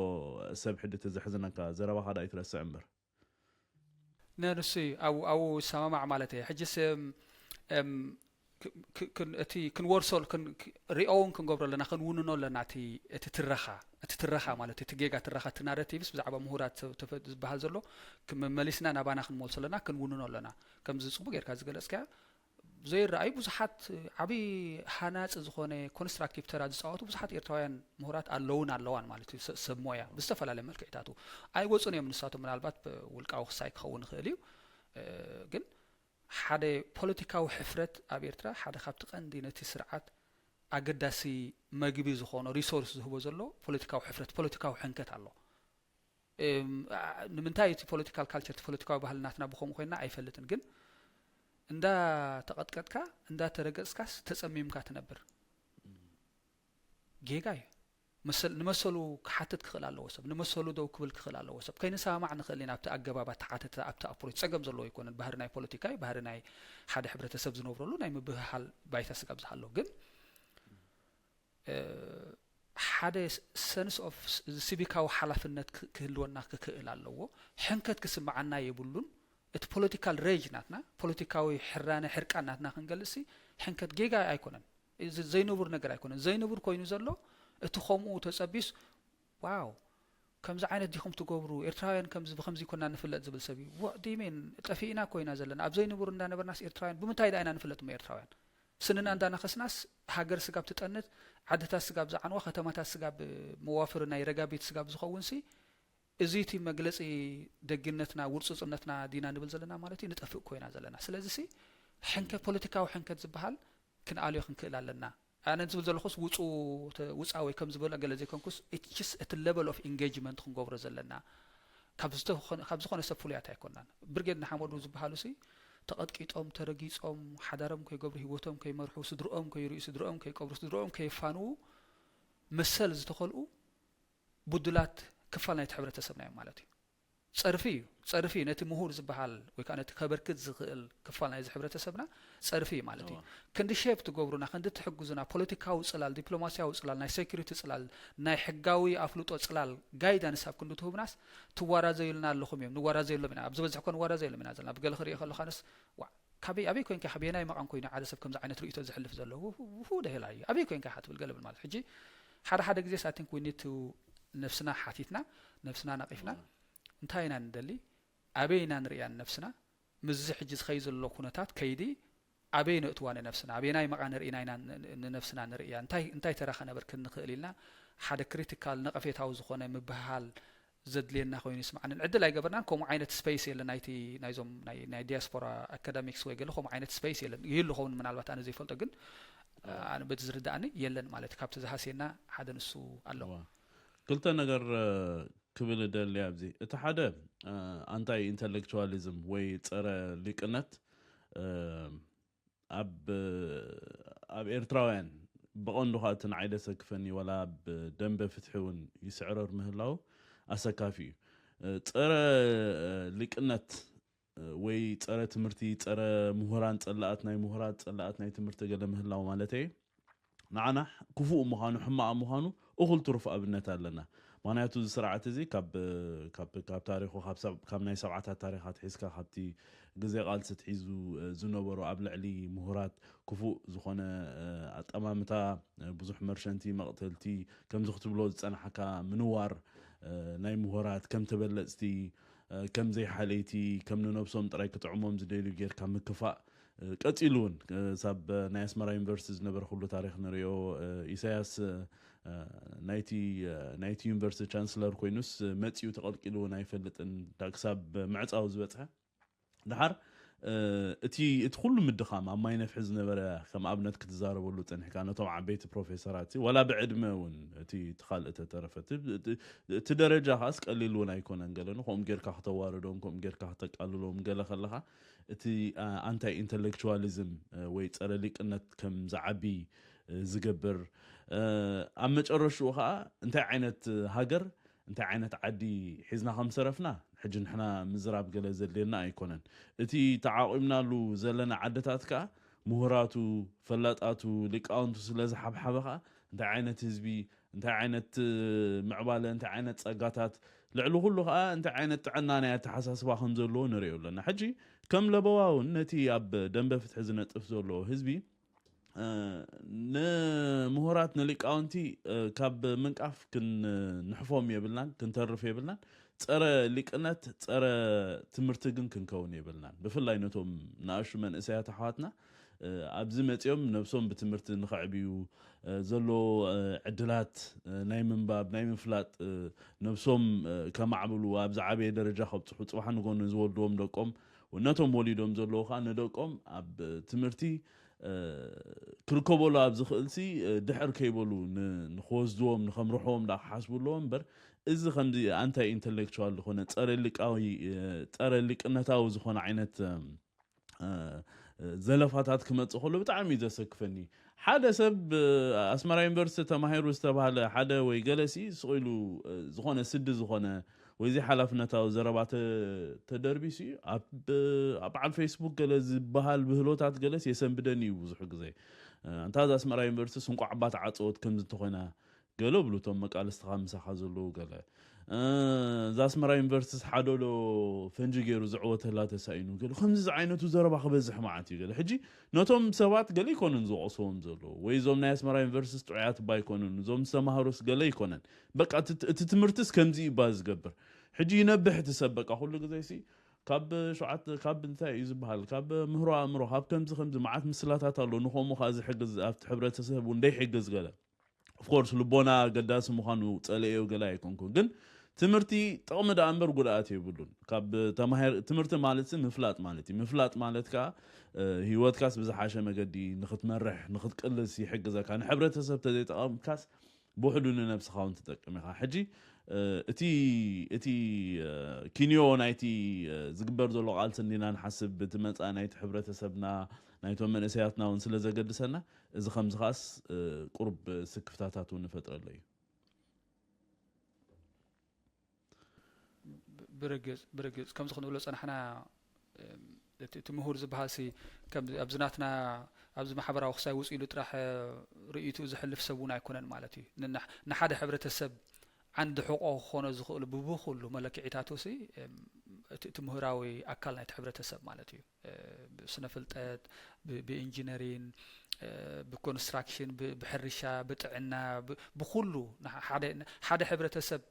ሰብ ሕዲ ተዘሕዝነካ ዘረባኻ ዳ ይትረስዕ እምበር ንሱ ኣብኡ ይሰማማዕ ማለት እየ ሕጅስ እቲ ክንወርሶ ሪኦውን ክንገብሮ ኣለና ክንውንኖ ኣለና እቲ ትረኻ እቲ ትረኻ ማለት እቲ ጌጋ ትረኻ እቲ ናረቲቭስ ብዛዕባ ምሁራት ዝበሃል ዘሎ መመሊስና ናባና ክንመልሶ ኣለና ክንውንኖ ኣለና ከምዚ ፅቡቅ ጌርካ ዝገለፅካያ ዘይረኣዩ ብዙሓት ዓብዪ ሃናፂ ዝኾነ ኮንስትራክቲቭ ተራ ዝፃወቱ ብዙሓት ኤርትራውያን ምሁራት ኣለውን ኣለዋን ማለት እዩ ሰብ ሞያ ብዝተፈላለየ መልክዕታቱ ኣይወፁን እዮም ንሳቶም ምናልባት ውልቃዊ ክሳይ ክኸውን ይኽእል እዩ ግን ሓደ ፖለቲካዊ ሕፍረት ኣብ ኤርትራ ሓደ ካብቲ ቀንዲ ነቲ ስርዓት ኣገዳሲ መግቢ ዝኾኖ ሪሶርስ ዝህቦ ዘሎ ፖለቲካዊ ሕፍረት ፖለቲካዊ ሕንከት ኣሎ ንምንታይ እቲ ፖለቲካል ካልቸር እቲ ፖለቲካዊ ባህሊ ናትና ብከምኡ ኮይንና ኣይፈልጥን ግን እንዳ ተቐጥቀጥካ እንዳ ተረገፅካስ ተፀሚምካ ትነብር ጌጋ እዩ መሰል ንመሰሉ ክሓትት ክኽእል ኣለዎ ሰብ፣ ንመሰሉ ደው ክብል ክኽእል ኣለዎ ሰብ። ከይንሰማማዕ ንኽእል ኢና ኣብቲ ኣገባብ ኣተሓትታ፣ ኣብቲ ኣፕሮች። ጸገም ዘለዎ ኣይኮነን። ባህሪ ናይ ፖለቲካ እዩ፣ ባህሪ ናይ ሓደ ሕብረተሰብ ዝነብረሉ ናይ ምብህሃል ባይታ ስጋብ ዝሃሎ። ግን ሓደ ሰንስ ኦፍ ሲቪካዊ ሓላፍነት ክህልወና ክክእል ኣለዎ። ሕንከት ክስምዓና የብሉን። እቲ ፖለቲካል ሬጅ ናትና፣ ፖለቲካዊ ሕራነ ሕርቃን ናትና ክንገልጽ ሕንከት ጌጋ ኣይኮነን። ዘይንቡር ነገር ኣይኮነን። ዘይንቡር ኮይኑ ዘሎ እቲ ከምኡ ተጸቢስ ዋው ከምዚ ዓይነት ዲኹም ትገብሩ ኤርትራውያን ከምዚ ብከምዚ ይኮና ንፍለጥ ዝብል ሰብ እዩ። ወዲሜን ጠፊእና ኮይና ዘለና ኣብ ዘይንቡር እንዳነበርናስ ኤርትራውያን ብምንታይ ዳ ኢና ንፍለጥ እሞ ኤርትራውያን ስንና እንዳነኸስናስ ሃገር ስጋብ ትጠንት ዓድታት ስጋብ ዝዓንዋ ከተማታት ስጋብ መዋፍር ናይ ረጋቢት ስጋብ ዝኸውን ሲ እዚ እቲ መግለጺ ደግነትና ውርጹጽነትና ዲና ንብል ዘለና ማለት እዩ። ንጠፍእ ኮይና ዘለና። ስለዚ ሲ ሕንከት ፖለቲካዊ ሕንከት ዝበሃል ክንኣልዮ ክንክእል ኣለና። ኣነ ዝብል ዘለኹስ ውጹ ውጻ ወይ ከም ዝበሎ ገለ ዘይኮንኩስ it's just እቲ level of engagement ክንገብሮ ዘለና ካብ ዝኾነ ሰብ ፍሉያት ኣይኮናን። ብርጌድ ንሓመዱ ዝበሃሉ ሲ ተቐጥቂጦም ተረጊጾም ሓዳሮም ከይገብሩ ህይወቶም ከይመርሑ ስድርኦም ከይርእዩ ስድርኦም ከይቀብሩ ስድርኦም ከየፋንዉ መሰል ዝተኸልኡ ቡዱላት ክፋል ናይቲ ሕብረተሰብና እዮም ማለት እዩ። ጸርፊ እዩ። ጸርፊ እዩ። ነቲ ምሁር ዝበሃል ወይ ከዓ ነቲ ከበርክት ዝኽእል ክፋል ናይዚ ሕብረተሰብና ጸርፊ እዩ ማለት እዩ። ክንዲ ሼፕ ትገብሩና፣ ክንዲ ትሕግዙና፣ ፖለቲካዊ ጽላል፣ ዲፕሎማሲያዊ ጽላል፣ ናይ ሴኩሪቲ ጽላል፣ ናይ ሕጋዊ ኣፍልጦ ጽላል፣ ጋይዳንስ ኣብ ክንዲ ትህቡናስ ትዋራዘዩልና ኣለኹም እዮም። ንዋራዘየሎም ኢና። ኣብ ዝበዝሕ እኮ ንዋራዘየሎም ኢና ዘለና። ብገለ ክርኢ ከለኻንስ ዋዕ ካበይ ኣበይ ኮይንካ ኢኻ በየናይ መቓን ኮይኑ ሓደ ሰብ ከምዚ ዓይነት ርእይቶ ዘሕልፍ ዘሎ ውሁ ደሄላ እዩ ኣበይ ኮይንካ ኢኻ ትብል ገለብል ማለት ሕጂ ሓደ ሓደ ግዜ ሳቲንክ ዊኒቱ ነብስና ሓቲትና ነብስና ነቒፍና እንታይ ኢና ንደሊ ኣበይ ኢና ንርእያ ንነብስና ምስዚ ሕጂ ዝኸይ ዘሎ ኩነታት ከይዲ ኣበይ ነእትዋ ንነብስና ኣበየናይ መቓን ርኢና ኢና ንነብስና ንርእያ እንታይ እንታይ ተራ ከነበርክን ንኽእል ኢልና ሓደ ክሪቲካል ነቐፌታዊ ዝኾነ ምብህሃል ዘድልየና ኮይኑ ይስምዓንን ዕድል ኣይገበርናን ከምኡ ዓይነት ስፔስ የለን ናይቲ ናይዞም ናይ ናይ ዲያስፖራ ኣካዳሚክስ ወይ ገለ ከምኡ ዓይነት ስፔስ የለን ይህሉ ኸውን ምናልባት ኣነ ዘይፈልጦ ግን ኣነ በቲ ዝርዳእኒ የለን ማለት ካብቲ ዝሃስየና ሓደ ንሱ ኣሎ ክልተ ነገር ክብል እደሊ ኣብዚ እቲ ሓደ ኣንታይ ኢንተሌክቹዋሊዝም ወይ ፀረ ሊቅነት ኣብ ኣብ ኤርትራውያን ብቐንዱ ኸኣ እቲ ንዓይ ደሰክፈኒ ዋላ ኣብ ደንበ ፍትሒ እውን ይስዕረር ምህላው ኣሰካፊ እዩ። ጸረ ሊቅነት ወይ ጸረ ትምህርቲ፣ ጸረ ምሁራን ጸላኣት ናይ ምሁራት ጸላኣት ናይ ትምህርቲ ገለ ምህላው ማለተይ ንዓና ክፉእ ምዃኑ ሕማቕ ምዃኑ እኹል ትሩፍ ኣብነት ኣለና። ምኽንያቱ እዚ ስርዓት እዚ ካብ ካብ ካብ ታሪኹ ካብ ሰብ ካብ ናይ ሰብዓታት ታሪኻት ሒዝካ ካብቲ ግዜ ቃልሲ ትሒዙ ዝነበሩ ኣብ ልዕሊ ምሁራት ክፉእ ዝኾነ ኣጠማምታ ብዙሕ መርሸንቲ መቕተልቲ ከምዚ ክትብሎ ዝጸናሕካ ምንዋር ናይ ምሁራት ከም ተበለጽቲ ከም ዘይሓለይቲ ከም ንነብሶም ጥራይ ክጥዕሞም ዝደልዩ ጌርካ ምክፋእ ቀጺሉ እውን ሳብ ናይ ኣስመራ ዩኒቨርሲቲ ዝነበረ ኩሉ ታሪክ ንሪኦ ኢሳያስ ናይቲ ናይቲ ዩኒቨርሲቲ ቻንስለር ኮይኑስ መጺኡ ተቐልቂሉ እውን ኣይፈልጥን ክሳብ ምዕፃው ዝበፅሐ ድሓር እቲ እቲ ኩሉ ምድኻም ኣብ ማይ ነፍሒ ዝነበረ ከም ኣብነት ክትዛረበሉ ፀኒሕካ ነቶም ዓበይቲ ፕሮፌሰራት ዋላ ብዕድመ እውን እቲ ትኻልእ ተተረፈ እቲ ደረጃ ከዓስ ቀሊል እውን ኣይኮነን ገለ ከምኡ ጌርካ ክተዋርዶም ከምኡ ጌርካ ክተቃልሎም ገለ ከለካ እቲ ኣንታይ ኢንተሌክቹዋሊዝም ወይ ፀረ ሊቅነት ከም ዝዓቢ ዝገብር ኣብ መጨረሽኡ ከዓ እንታይ ዓይነት ሃገር እንታይ ዓይነት ዓዲ ሒዝና ከም ሰረፍና ሕጂ ንሕና ምዝራብ ገለ ዘድልየና ኣይኮነን። እቲ ተዓቒብናሉ ዘለና ዓድታት ከዓ ምሁራቱ፣ ፈላጣቱ፣ ሊቃውንቱ ስለ ዝሓብሓበ ከዓ እንታይ ዓይነት ህዝቢ፣ እንታይ ዓይነት ምዕባለ፣ እንታይ ዓይነት ጸጋታት፣ ልዕሊ ኩሉ ከዓ እንታይ ዓይነት ጥዕና ናይ ኣተሓሳስባ ከም ዘለዎ ንርእዮ ኣለና። ሕጂ ከም ለበዋ እውን ነቲ ኣብ ደንበ ፍትሒ ዝነጥፍ ዘሎ ህዝቢ ንምሁራት ንሊቃውንቲ ካብ ምንቃፍ ክንንሕፎም የብልናን ክንተርፍ የብልናን ጸረ ሊቅነት ጸረ ትምህርቲ ግን ክንከውን የብልናን ብፍላይ ነቶም ንኣሹ መንእሰያት ኣሕዋትና ኣብዚ መጺኦም ነብሶም ብትምህርቲ ንኸዕብዩ ዘሎ ዕድላት ናይ ምንባብ ናይ ምፍላጥ ነብሶም ከማዕብሉ ኣብ ዝዓበየ ደረጃ ከብፅሑ ፅባሕ ንጎኒ ዝወልድዎም ደቆም ነቶም ወሊዶም ዘለዉ ከዓ ንደቆም ኣብ ትምህርቲ ክርከበሉ ኣብ ዝኽእል ሲ ድሕር ከይበሉ ንክወስድዎም ንከምርሕዎም ዳ ክሓስቡ ኣለዎ እምበር እዚ ከምዚ ኣንታይ ኢንተሌክቹዋል ዝኾነ ጸረ ሊቃዊ ጸረ ሊቅነታዊ ዝኾነ ዓይነት ዘለፋታት ክመጽእ ከሎ ብጣዕሚ እዩ ዘሰክፈኒ። ሓደ ሰብ ኣስመራ ዩኒቨርሲቲ ተማሂሩ ዝተባህለ ሓደ ወይ ገለሲ ስቕ ኢሉ ዝኾነ ስዲ ዝኾነ ወይ ዘይሓላፍነታዊ ዘረባ ተደርቢሱ ኣብ በዓል ፌስቡክ ገለ ዝበሃል ብህሎታት ገለስ የሰንብደኒ እዩ ብዙሕ ግዜ። ኣንታ እዛ ኣስመራ ዩኒቨርሲቲ ስንቋዕ እባ ተዓፀወት ከምዚ ተኾይና ገለ ብሉ እቶም መቃልስትኻ ምሳኻ ዘለዉ ገለ እዛ ኣስመራ ዩኒቨርሲቲስ ሓደሎ ፈንጂ ገይሩ ዝዕወተላ ተሳኢኑ ገለ ከምዚ ዝዓይነቱ ዘረባ ክበዝሕ መዓት እዩ ገለ ሕጂ ነቶም ሰባት ገለ ይኮኑን ዝወቕስዎም ዘለዉ ወይ እዞም ናይ ኣስመራ ዩኒቨርሲቲስ ጥዑያት እባ ይኮኑን እዞም ዝተማሃሩስ ገለ ይኮነን በቃ እቲ ትምህርትስ ከምዚ እባ ዝገብር ሕጂ ይነብሕ እቲ ሰብ በቃ ኩሉ ግዜ ሲ ካብ ሸዓተ ካብ እንታይ እዩ ዝበሃል ካብ ምህሮ ኣእምሮ ካብ ከምዚ ከምዚ መዓት ምስላታት ኣሎ ንኸምኡ ከዓ ዝሕግዝ ኣብቲ ሕብረተሰብ እውን ደይሕግዝ ገለ ኦፍኮርስ ልቦና ኣገዳሲ ምዃኑ ጸለዮ ገለ ኣይኮንኩን ግን ትምህርቲ ጥቕሚ ደኣ እምበር ጉድኣት የብሉን ካብ ትምህርቲ ማለት ምፍላጥ ማለት እዩ ምፍላጥ ማለት ከዓ ህይወትካስ ብዝሓሸ መገዲ ንክትመርሕ ንክትቅልስ ይሕግዘካ ንሕብረተሰብ ተዘይጠቐምካስ ብውሕዱ ንነብስኻ እውን ትጠቅም ኢኻ ሕጂ እቲ እቲ ኪንዮ ናይቲ ዝግበር ዘሎ ቃልሲ እንዲና ንሓስብ ብቲ መፃ ናይቲ ሕብረተሰብና ናይቶም መንእሰያትና እውን ስለ ዘገድሰና እዚ ከምዚ ከዓስ ቁሩብ ስክፍታታት እውን ንፈጥረሉ እዩ ብርግፅ ብርግፅ ከምዚ ክንብሎ ፀናሕና እቲ ምሁር ዝበሃል ሲ ኣብዚ ናትና ኣብዚ ማሕበራዊ ክሳይ ውፅእ ኢሉ ጥራሕ ርእይትኡ ዘሕልፍ ሰብ እውን ኣይኮነን ማለት እዩ ንሓደ ሕብረተሰብ ዓንዲ ሕቆ ክኾኖ ዝኽእሉ ብብኩሉ መለክዒታቱ ሲ እቲ ምህራዊ ኣካል ናይቲ ሕብረተሰብ ማለት እዩ ብስነ ፍልጠት ብኢንጂነሪን ብኮንስትራክሽን ብሕርሻ ብጥዕና ብኩሉ ሓደ ሕብረተሰብ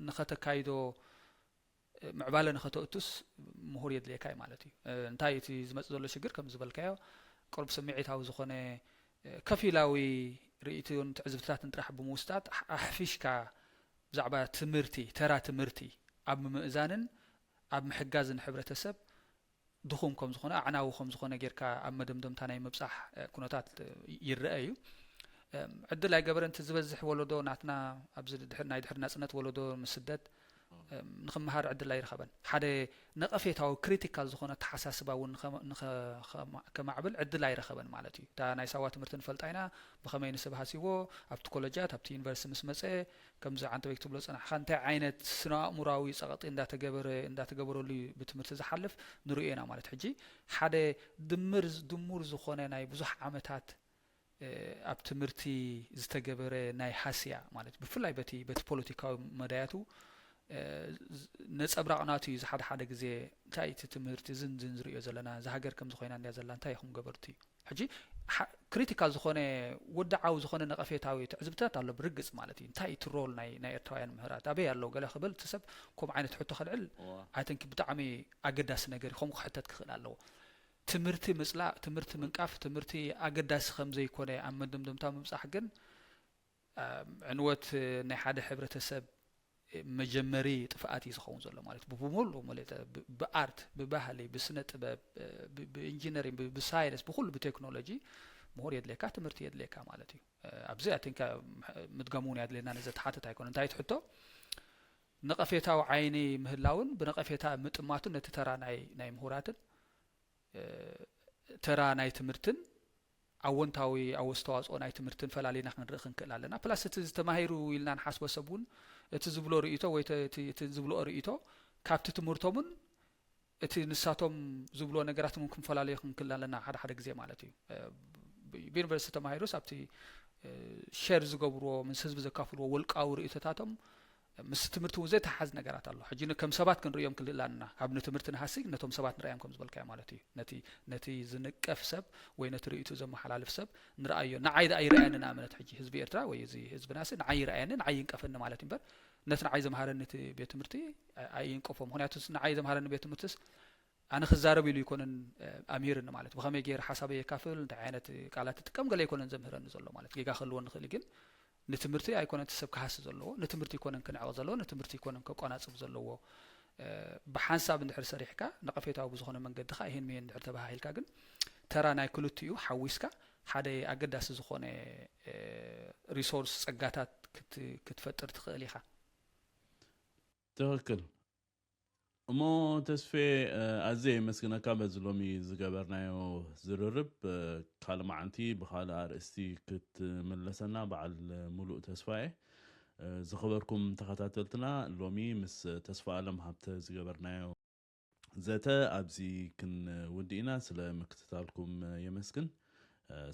ንኸተካይዶ ምዕባለ ንኸተእቱስ ምሁር የድልየካ እዩ ማለት እዩ እንታይ እቲ ዝመፅእ ዘሎ ሽግር ከም ዝበልካዮ ቅርብ ስምዒታዊ ዝኾነ ከፊላዊ ርእይትን ትዕዝብትታትን ጥራሕ ብምውስጣት ኣሕፊሽካ ብዛዕባ ትምህርቲ ተራ ትምህርቲ ኣብ ምምእዛንን ኣብ ምሕጋዝን ሕብረተሰብ ድኹም ከም ዝኾነ ኣዕናዊ ከም ዝኾነ ጌርካ ኣብ መደምደምታ ናይ ምብፃሕ ኩነታት ይረአ እዩ ዕድል ኣይገበረን እቲ ዝበዝሕ ወለዶ ናትና ኣብዚ ናይ ድሕሪ ናፅነት ወለዶ ምስደት ንክመሃር ዕድል ኣይረኸበን ሓደ ነቐፌታዊ ክሪቲካል ዝኾነ ተሓሳስባ እውን ከማዕብል ዕድል ኣይረኸበን ማለት እዩ እታ ናይ ሳዋ ትምህርቲ ንፈልጣ ኢና ብኸመይ ንስብ ሃሲዎ ኣብቲ ኮለጃት ኣብቲ ዩኒቨርሲቲ ምስ መፀ ከምዚ ዓንተበይ ክትብሎ ፀናሕካ እንታይ ዓይነት ስነ ኣእምራዊ ፀቕጢ እንዳተገበረ እንዳተገበረሉ እዩ ብትምህርቲ ዝሓልፍ ንሪኦ ኢና ማለት ሕጂ ሓደ ድምር ድሙር ዝኾነ ናይ ብዙሕ ዓመታት ኣብ ትምህርቲ ዝተገበረ ናይ ሃስያ ማለት ብፍላይ በቲ በቲ ፖለቲካዊ መዳያቱ ነፀብራቕ ናቱ እዩ ሓደ ሓደ ግዜ እንታይ እቲ ትምህርቲ ዝን ዝን ዝሪኦ ዘለና እዛ ሃገር ከምዚ ኮይና እንድያ ዘላ እንታይ ኢኹም ገበርቲ ሕጂ ክሪቲካል ዝኾነ ወድዓዊ ዝኾነ ነቐፌታዊ ትዕዝብትታት ኣሎ ብርግፅ ማለት እዩ እንታይ እቲ ሮል ናይ ናይ ኤርትራውያን ምህራት ኣበይ ኣሎ ገለ ክብል እቲ ሰብ ከምኡ ዓይነት ሕቶ ከልዕል ኣይተንክ ብጣዕሚ ኣገዳሲ ነገር እዩ ከምኡ ክሕተት ክኽእል ኣለዎ ትምህርቲ ምፅላእ ትምህርቲ ምንቃፍ ትምህርቲ ኣገዳሲ ከም ዘይኮነ ኣብ መደምደምታ ምብፃሕ ግን ዕንወት ናይ ሓደ ሕብረተሰብ መጀመሪ ጥፍኣት እዩ ዝኸውን ዘሎ ማለት ብሙሉእ መለጠ ብኣርት ብባህሊ ብስነ ጥበብ ብኢንጂነሪንግ ብሳይንስ ብኩሉ ብቴክኖሎጂ ምሁር የድልየካ ትምህርቲ የድልየካ ማለት እዩ ኣብዚ ኣቲንካ ምድጋም እውን ያድልየና ነዘተሓተት ኣይኮነ እንታይ ትሕቶ ነቐፌታዊ ዓይኒ ምህላውን ብነቐፌታ ምጥማቱን ነቲ ተራ ናይ ምሁራትን ተራ ናይ ትምህርትን ኣወንታዊ ኣስተዋፅኦ ናይ ትምህርትን ፈላሊና ክንርኢ ክንክእል ኣለና plus እቲ ዝተማሂሩ ኢልና ንሓስቦ ሰብ እውን እቲ ዝብሎ ርእቶ ወይ እቲ ዝብልኦ ርእቶ ካብቲ ትምህርቶምን እቲ ንሳቶም ዝብልዎ ነገራት እውን ክንፈላለዮ ክንክእል ኣለና ሓደ ሓደ ግዜ ማለት እዩ ብዩኒቨርሲቲ ተማሂሩስ ኣብቲ ሸር ዝገብርዎ ምስ ህዝቢ ዘካፍልዎ ወልቃዊ ርእቶታቶም ምስ ትምህርቲ እውን ዘይተሓዝ ነገራት ኣሎ ሕጂ ከም ሰባት ክንርእዮም ክንልእላንና ካብ ንትምህርቲ ንሃሲ ነቶም ሰባት ንርኣዮም ከም ዝበልካዮ ማለት እዩ ነቲ ነቲ ዝንቀፍ ሰብ ወይ ነቲ ርእቱ ዘመሓላልፍ ሰብ ንርኣዮ ንዓይ ደኣ ይርኣየኒ ንኣመነት ሕጂ ህዝቢ ኤርትራ ወይ እዚ ህዝብናሲ ንዓይ ይርኣየኒ ንዓይ ይንቀፈኒ ማለት እምበር ነቲ ንዓይ ዘምሃረኒ እቲ ቤት ትምህርቲ ኣይንቀፎ ምክንያቱ ንዓይ ዘምሃረኒ ቤት ትምህርትስ ኣነ ክዛረብ ኢሉ ይኮነን ኣምሂርኒ ማለት ብከመይ ገይር ሓሳበይ የካፍል እንታይ ዓይነት ቃላት ትጥቀም ገለ ይኮነን ዘምህረኒ ዘሎ ማለት ጌጋ ክህልዎ ንክእል ግን ንትምህርቲ ኣይኮነን እቲ ሰብ ክሃሲ ዘለዎ ንትምህርቲ ይኮነን ክንዕቕ ዘለዎ ንትምህርቲ ይኮነን ከቆናፅብ ዘለዎ ብሓንሳብ እንድሕር ሰሪሕካ ነቐፌታዊ ብዝኾነ መንገዲ ካ ይሄን ምሄን እንድሕር ተባሃሂልካ ግን ተራ ናይ ክልቲኡ ሓዊስካ ሓደ ኣገዳሲ ዝኾነ ሪሶርስ ፀጋታት ክትፈጥር ትኽእል ኢኻ ትኽክል እሞ ተስፌ፣ ኣዝየ የመስግነካ በዚ ሎሚ ዝገበርናዮ ዝርርብ። ካልእ መዓልቲ ብኻልእ ኣርእስቲ ክትምለሰና በዓል ሙሉእ ተስፋ እየ። ዝኸበርኩም ተኸታተልትና፣ ሎሚ ምስ ተስፋ ኣለም ሃብተ ዝገበርናዮ ዘተ ኣብዚ ክንውድእ ኢና። ስለ ምክትታልኩም የመስግን።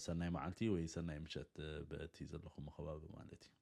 ሰናይ መዓልቲ ወይ ሰናይ ምሸት፣ በቲ ዘለኹም ከባቢ ማለት እዩ።